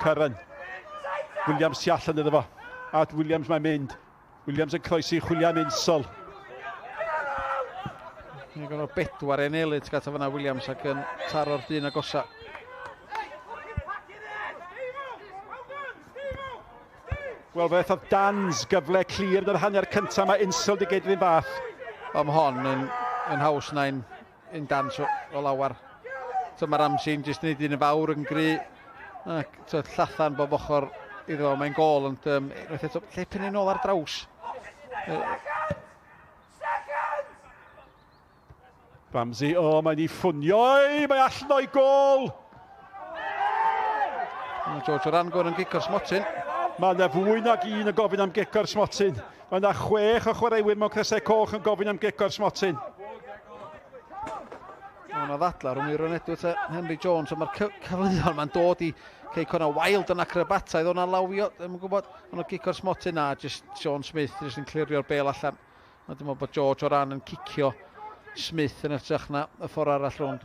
Curran. Williams tu allan iddo fo. At Williams mae'n mynd. Williams yn croesi chwilio am Insel. Mae'n gorfod bedwar enelydd gata fanna Williams ac yn taro'r dyn agosa. Wel, fe ddodd Dans gyfle clir yn yr hanner cyntaf. Mae Insel wedi gwneud yr un fath. Am hon yn haws na un Dans o lawar. So mae Ramsey'n jyst wneud un yn fawr yn gry. Ac so, llathan bob ochr iddo fo, mae'n gôl, ond unwaith eto, lle pennu nôl ar draws? Ramsey, o, mae'n ei ffunio, ei, mae allan o'i gôl! Mae George Oran yn gico'r smotyn. Mae yna fwy nag un yn gofyn am gico'r smotyn. Mae yna 6 o chwaraewyr mewn crysau coch yn gofyn am gico'r smotyn. Mae yna ddadla rhwng Eiron Edwards a Henry Jones, ond mae'r cyfleon ma'n dod i Cei Connah. Wild yn acrobataidd, o'na lawio, ddim yn gwybod, ond o'n gico'r smotyn na, just Sean Smith jyst yn clirio'r bel allan. A dwi'n meddwl bod George Oran yn cicio Smith yn hytrach na y ffordd arall rownd.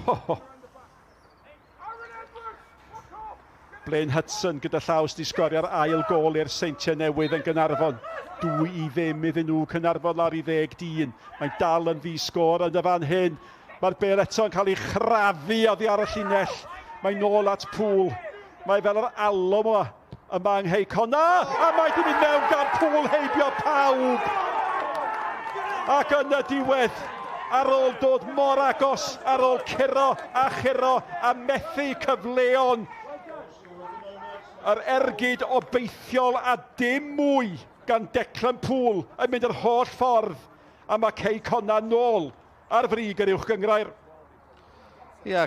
Ho, ho. Blaine Hudson gyda llaw sydd wedi sgorio'r ail gol i'r Seintiau Newydd yn Gaernarfon. 2-0 iddyn nhw, Caernarfon lawr i 10 dyn. Mae'n dal yn ddi-sgôr yn y fan hyn. Mae'r bêl eto'n cael ei chrafu oddi ar y llinell. Mae'n nôl at Poole. Mae fel yr alw yma yma yng Nghei Connah, a mae di mynd mewn gan Poole heibio pawb. Ac yn y diwedd, ar ôl dod mor agos, ar ôl curo a churo a methu cyfleon, yr ergyd obeithiol a dim mwy gan Declan Poole yn mynd yr holl ffordd, a mae Cei Connah nôl ar frig yr uwch gynghrair. Ia,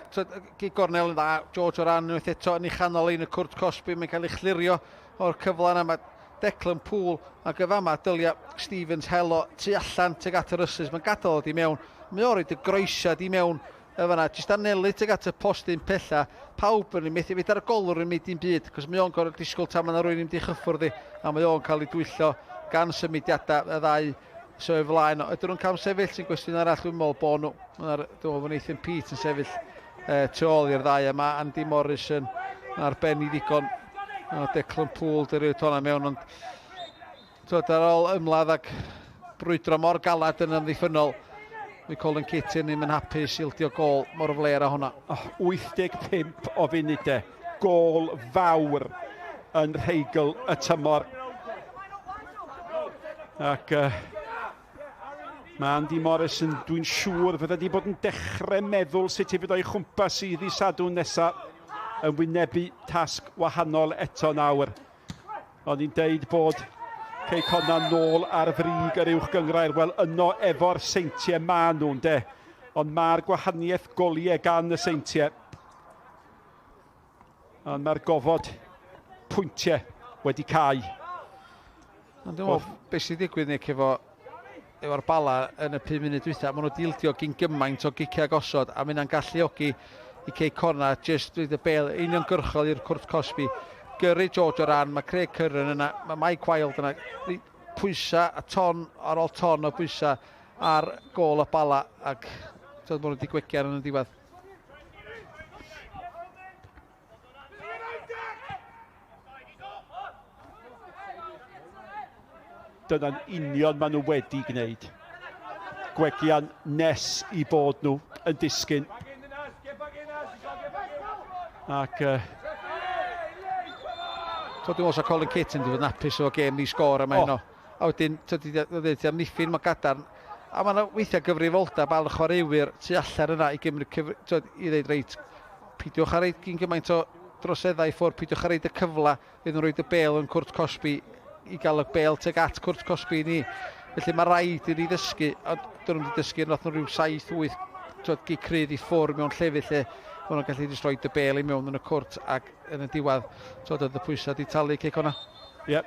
gig gornel yn dda, George Horan unwaith eto yn ei chanol un y cwrt cosbi, mae'n cael ei chlirio o'r cyfle yna. Mae Declan Poole ac y fama dylia Stevens helo tu allan tuag at yr ysys, mae'n gadael o di mewn, mae o'n rhaid y groesiad i mewn y fanna, jyst anelu tuag at y postyn pella, pawb yn ei methu, fyd ar y golwr yn mynd i'n byd, cos mae o'n gorfod disgwyl tan mae yna rwy'n mynd i chyffwrdd i, a mae o'n cael ei dwyllo gan symudiadau y ddau So o'i flaen o. Ydyn nhw'n cam sefyll sy'n gwestiwn arall, dwi'n meddwl bod nhw. Dwi'n meddwl bod Nathan Peate yn sefyll tu ôl i'r ddau yma. Andy Morrison ar ben i ddigon. O, Declan Poole, dy'r rhywbeth hwnna mewn, ond twyd, ar ôl ymladd ac brwydro mor galad yn amddiffynnol, mae Colin Keating ddim yn hapus ildio gol mor fler â hwnna. Oh, 85 o funudau, gol fawr yn rheigl y tymor. Ac mae Andy Morrison, dwi'n siŵr, fydde wedi bod yn dechrau meddwl sut i fynd o'i chwmpas i ddi Sadwrn nesaf yn wynebu tasg wahanol eto nawr. O'n i'n deud bod Cei Connah nôl ar frig yr uwch gynghrair. Wel, yno efo'r Seintiau ma nhw'n de. Ond mae'r gwahaniaeth goliau gan y Seintiau. Ond mae'r gofod pwyntiau wedi cau. Ond dwi'n meddwl, beth sy'n digwydd, Nick, efo'r Bala yn y 5 munud dwytha, maen nhw wedi ildio gyn gymaint o giciau gosod, a mae hynna'n galluogi i Cei Connah jyst dweud y bel uniongyrchol i'r cwrt cosbi. Gyrru George Horan, mae Craig Curran yna, mae Mike Wilde yna, pwysa a ton ar ôl ton o bwysa ar gôl y Bala, ac twyd, maen nhw wedi gwegian yn y diwedd. Dyna'n union maen nhw wedi gwneud. Gwegian nes i bod nhw yn disgyn. Ac So, dwi'n meddwl sa Colin Keating wedi bod yn hapus efo gêm ni sgôr yma heno. A wedyn, ti'n dweud, amddiffyn mae gadarn. A mae yna weithiau gyfrifoldeb al y chwaraewyr tu allan yna i gymryd twyd, i ddeud reit, peidiwch â roid gyn gymaint o droseddau i ffwrdd, peidiwch â roid y cyfle iddyn nhw roid y bêl yn cwrt cosbi i gael y bêl tuag at cwrt cosbi i ni. Felly mae rhaid i ni ddysgu, a dyn nhw'n wedi dysgu, nath nhw rhyw 7-8 twyd, gig crydd i ffwrdd mewn llefydd lle maen nhw'n gallu jyst rhoi y bêl i mewn yn y cwrt ac yn y diwedd, twyd, oedd y pwysau wedi talu Cei Connah. Ie. Yep.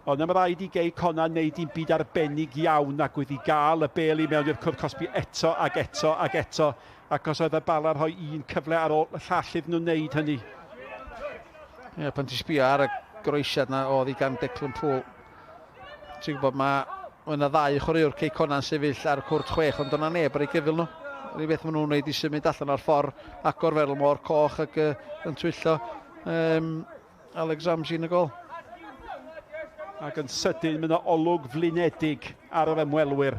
Ond am rhaid i Gei Connah wneud un byd arbennig iawn ac wedi gael y bêl i mewn i'r cwrt cosbi eto ac eto ac eto. Ac os oedd y Bala rhoi un cyfle ar ôl y llall iddyn nhw wneud hynny. Ie, yeah, pan ti'n sbio ar y groesiad na oedd i gan Declan Poole, ti'n gwybod mae yna ddau chwaraewr Cei Connah'n sefyll ar y cwrt 6, ond dyna neb ar ei gyfyl nhw. Yr unig beth maen nhw'n wneud i symud allan o'r ffordd, agor fel môr coch ac yn twyllo Alex Ramsey yn y gol. Ac yn sydyn, mae yna olwg flinedig ar yr ymwelwyr.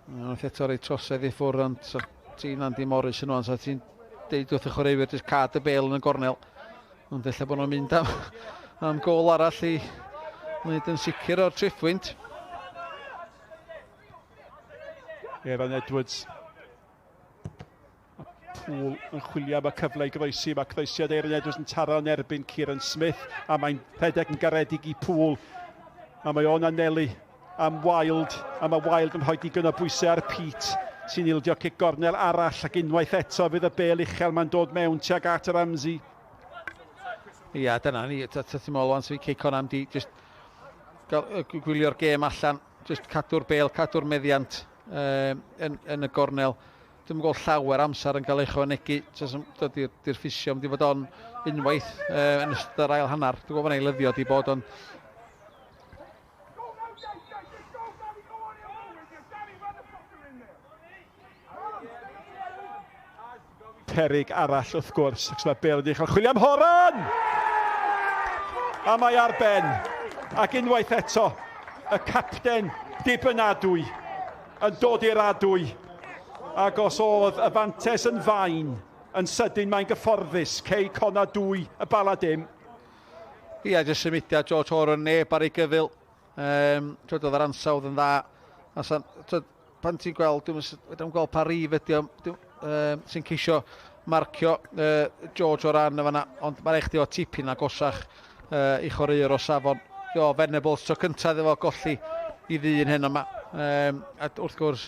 Wnaeth eto rei trosedd i ffwrdd, ond so, ti'n Andy Morris yn o'n, so ti'n deud wrth y chwaraewyr jyst cad y bêl yn y gornel. Ond ella bod nhw'n mynd am gôl arall i wneud yn sicr o'r triphwynt. Evan Edwards. A Poole yn chwilio am y cyfle i groesi. Mae croesiad Aaron Edwards yn taro yn erbyn Kieran Smith. A mae'n rhedeg yn garedig i Poole. A mae o'n anelu am Wilde. A mae Wilde yn rhoi digon o bwysau ar Pete, sy'n ildio cic gornel arall. Ac unwaith eto fydd y bêl uchel mae'n dod mewn tuag at Ramsey. Ia, dyna ni. Ti'n meddwl, wan, Cei Connah am di just gwylio'r gêm allan, just cadw'r bêl, cadw'r meddiant yn y gornel. Dwi'n gweld llawer amser yn cael ei chwanegu. Di'r ffisio mynd i fod on unwaith yn ystod yr ail hanner. Dwi'n gwybod bod eilyddio di bod, ond Perig arall wrth gwrs, ac mae Bale wedi cael chwilio am Horan! A mae ar ben. Ac unwaith eto, y capten dibynadwy yn dod i'r adwy. Ac os oedd y fantes yn fain, yn sydyn mae'n gyfforddus. Cei Conna 2, y Bala dim. Ia, jyst symudiad George Horan neb ar ei gyfyl. Um, twyd, oedd yr ansawdd yn dda. A san, twyd, pan ti'n gweld, dwi'n dwi gweld pa rif ydi o, um, sy'n ceisio marcio uh, George o ran y fanna, ond mae'n eich di o tipyn agosach uh, i chwaraewr o safon. Jo, Venables tro cyntaf efo golli i ddyn hyn yma. Um, a wrth gwrs,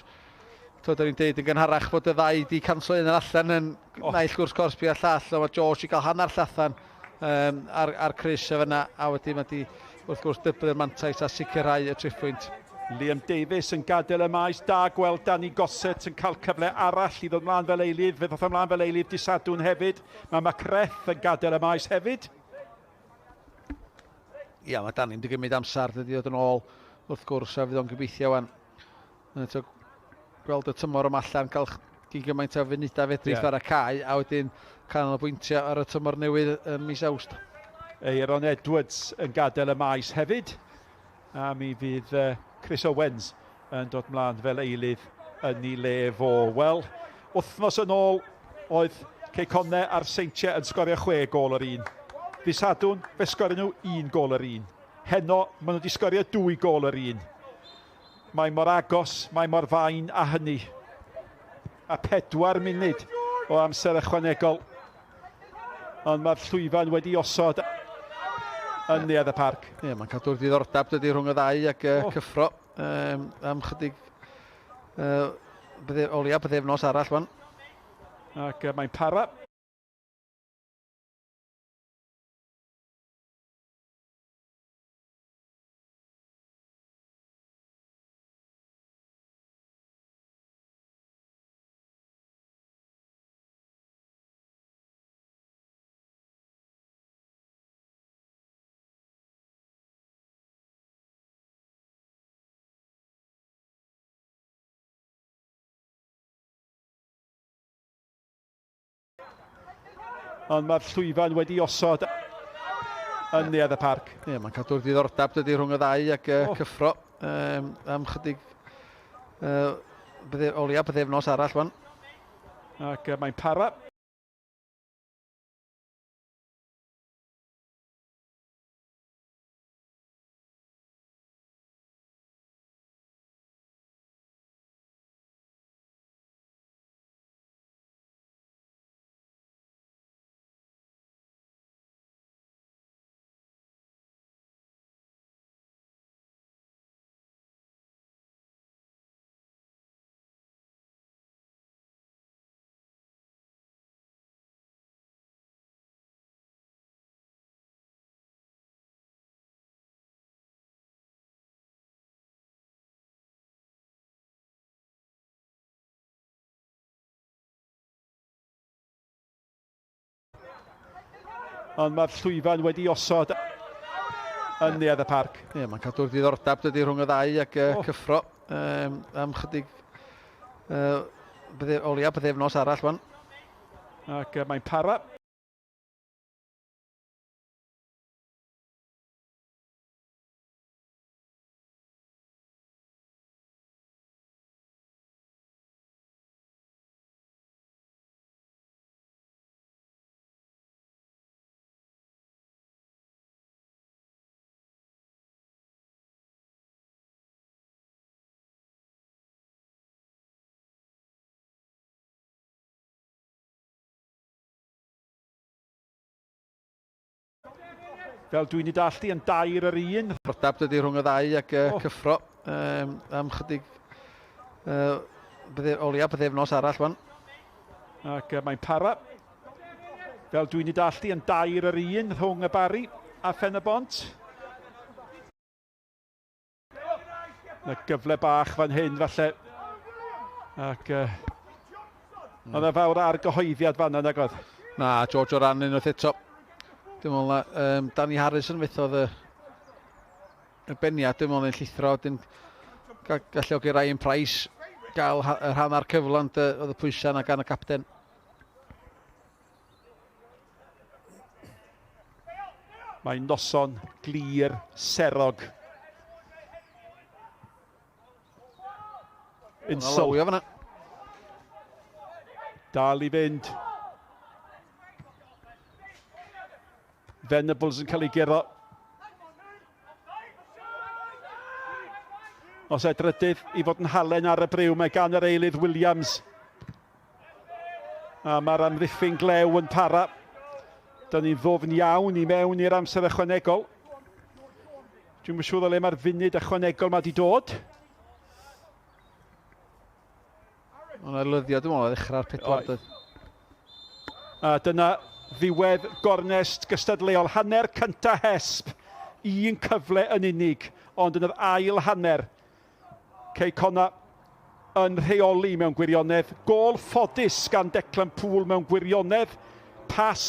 twyd, o'n i'n deud yn gynharach bod y ddau di canslo un allan yn oh. naill gwrs Corsby a llall, ond mae George i gael hanner llathan um, ar, ar Chris y fyna, a wedyn mae di wrth gwrs dyblu'r mantais a sicrhau y triphwynt. Liam Davies yn gadael y maes, da gweld Danny Gossett yn cael cyfle arall i ddod mlaen fel eilydd, fe ddoth ymlaen fel eilydd disadwn hefyd. Mae Macreth yn gadael y maes hefyd. Ia, mae Danny'n wedi gymryd amser dydy ddod yn ôl wrth gwrs a fydd o'n gobeithio wan. Eto, gweld y tymor yma allan, cael gyn gymaint o funudau fedrith yeah. ar y cae, a wedyn canolbwyntio ar y tymor newydd ym mis Awst. Aaron Edwards yn gadael y maes hefyd, a mi fydd Chris Owens yn dod mlaen fel eilydd yn ei le fo. Wel, wythnos yn ôl oedd Cei Connah a'r Seintiau yn sgorio chwe gol yr un. Ddydd Sadwrn, fe sgorio nhw un gol yr un. Heno, maen nhw wedi sgorio dwy gol yr un. Mae mor agos, mae mor fain a hynny. A pedwar munud o amser ychwanegol. Ond mae'r llwyfan wedi osod yn Neuadd y Parc. Ie, yeah, mae'n cadw'r diddordeb dydy rhwng y ddau ac uh, oh. cyffro um, am chydig uh, bydde, o leia bythefnos arall wan. Ac uh, mae'n para. Ond mae'r llwyfan wedi osod yn Neuadd y Parc. Ie, yeah, mae'n cadw'r diddordeb dydy rhwng y ddau ac uh, oh. cyffro um, am chydig uh, bydde, o leia bythefnos arall wan. Ac uh, mae'n para. Ond mae'r llwyfan wedi osod yn Neuadd y Parc. Ie, yeah, mae'n cadw'r diddordeb dydy rhwng y ddau ac uh, oh. cyffro um, am chydig uh, bydde, o leia bythefnos arall wan. Ac uh, mae'n para. Fel dwi'n ei dallt i yn dair yr un. Prodab dydy rhwng y ddau ac uh, oh. cyffro um, am chydig uh, bydde, o leia bythefnos arall wan. Ac uh, mae'n para. Fel dwi'n ei dallt i yn dair yr un rhwng y Barri a Phen y Bont. Na gyfle bach fan hyn falle. Ac uh, oedd e fawr ar gyhoeddiad fan yna, nag oedd? Na, George Oran unwaith eto. Dwi'n meddwl na um, Danny Harrison fethodd y, y beniad, dwi'n meddwl yn llithro, wedyn galluogi Ryan Price gael y rhan ar cyfle, ond oedd y pwysau yna gan y capten. Mae'n noson glir serog. Insel. Dal i fynd. Venables yn cael ei guro. Os edrydydd i fod yn halen ar y briw, mae gan yr eilydd Williams. A mae'r amddiffyn glew yn para. Dyna ni'n ddofn iawn i mewn i'r amser ychwanegol. Dwi'n siŵr o le mae'r funud ychwanegol mae wedi dod. Mae'n arlyddio, dwi'n meddwl, ddechrau'r pedwar. A dyna ddiwedd gornest gystadleuol. Hanner cynta hesp. Un cyfle yn unig, ond yn yr ail hanner, Cei Connah yn rheoli mewn gwirionedd. Gôl ffodus gan Declan Poole mewn gwirionedd. Pas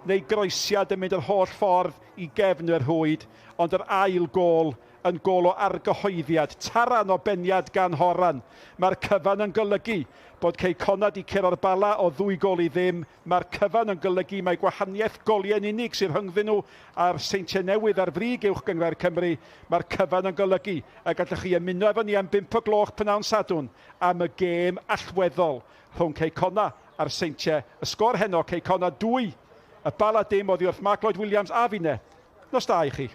neu groesiad yn mynd yr holl ffordd i gefn yr rhwyd, ond yr ail gôl yn gôl o argyhoeddiad. Taran o beniad gan Horan. Mae'r cyfan yn golygu bod Cei Connah di curo'r Bala o 2-0. Mae'r cyfan yn golygu mae gwahaniaeth goliau'n unig sydd rhyngddyn nhw a'r Seintiau Newydd ar frig Uwch Gynghrair Cymru. Mae'r cyfan yn golygu y gallwch chi ymuno efo ni am 5 o gloch pnawn Sadwrn am y gêm allweddol rhwng Cei Connah a'r Seintiau. Y sgôr heno, Cei Connah 2, y Bala dim, oddi wrth Mark Lloyd Williams a finne. Nos da i chi.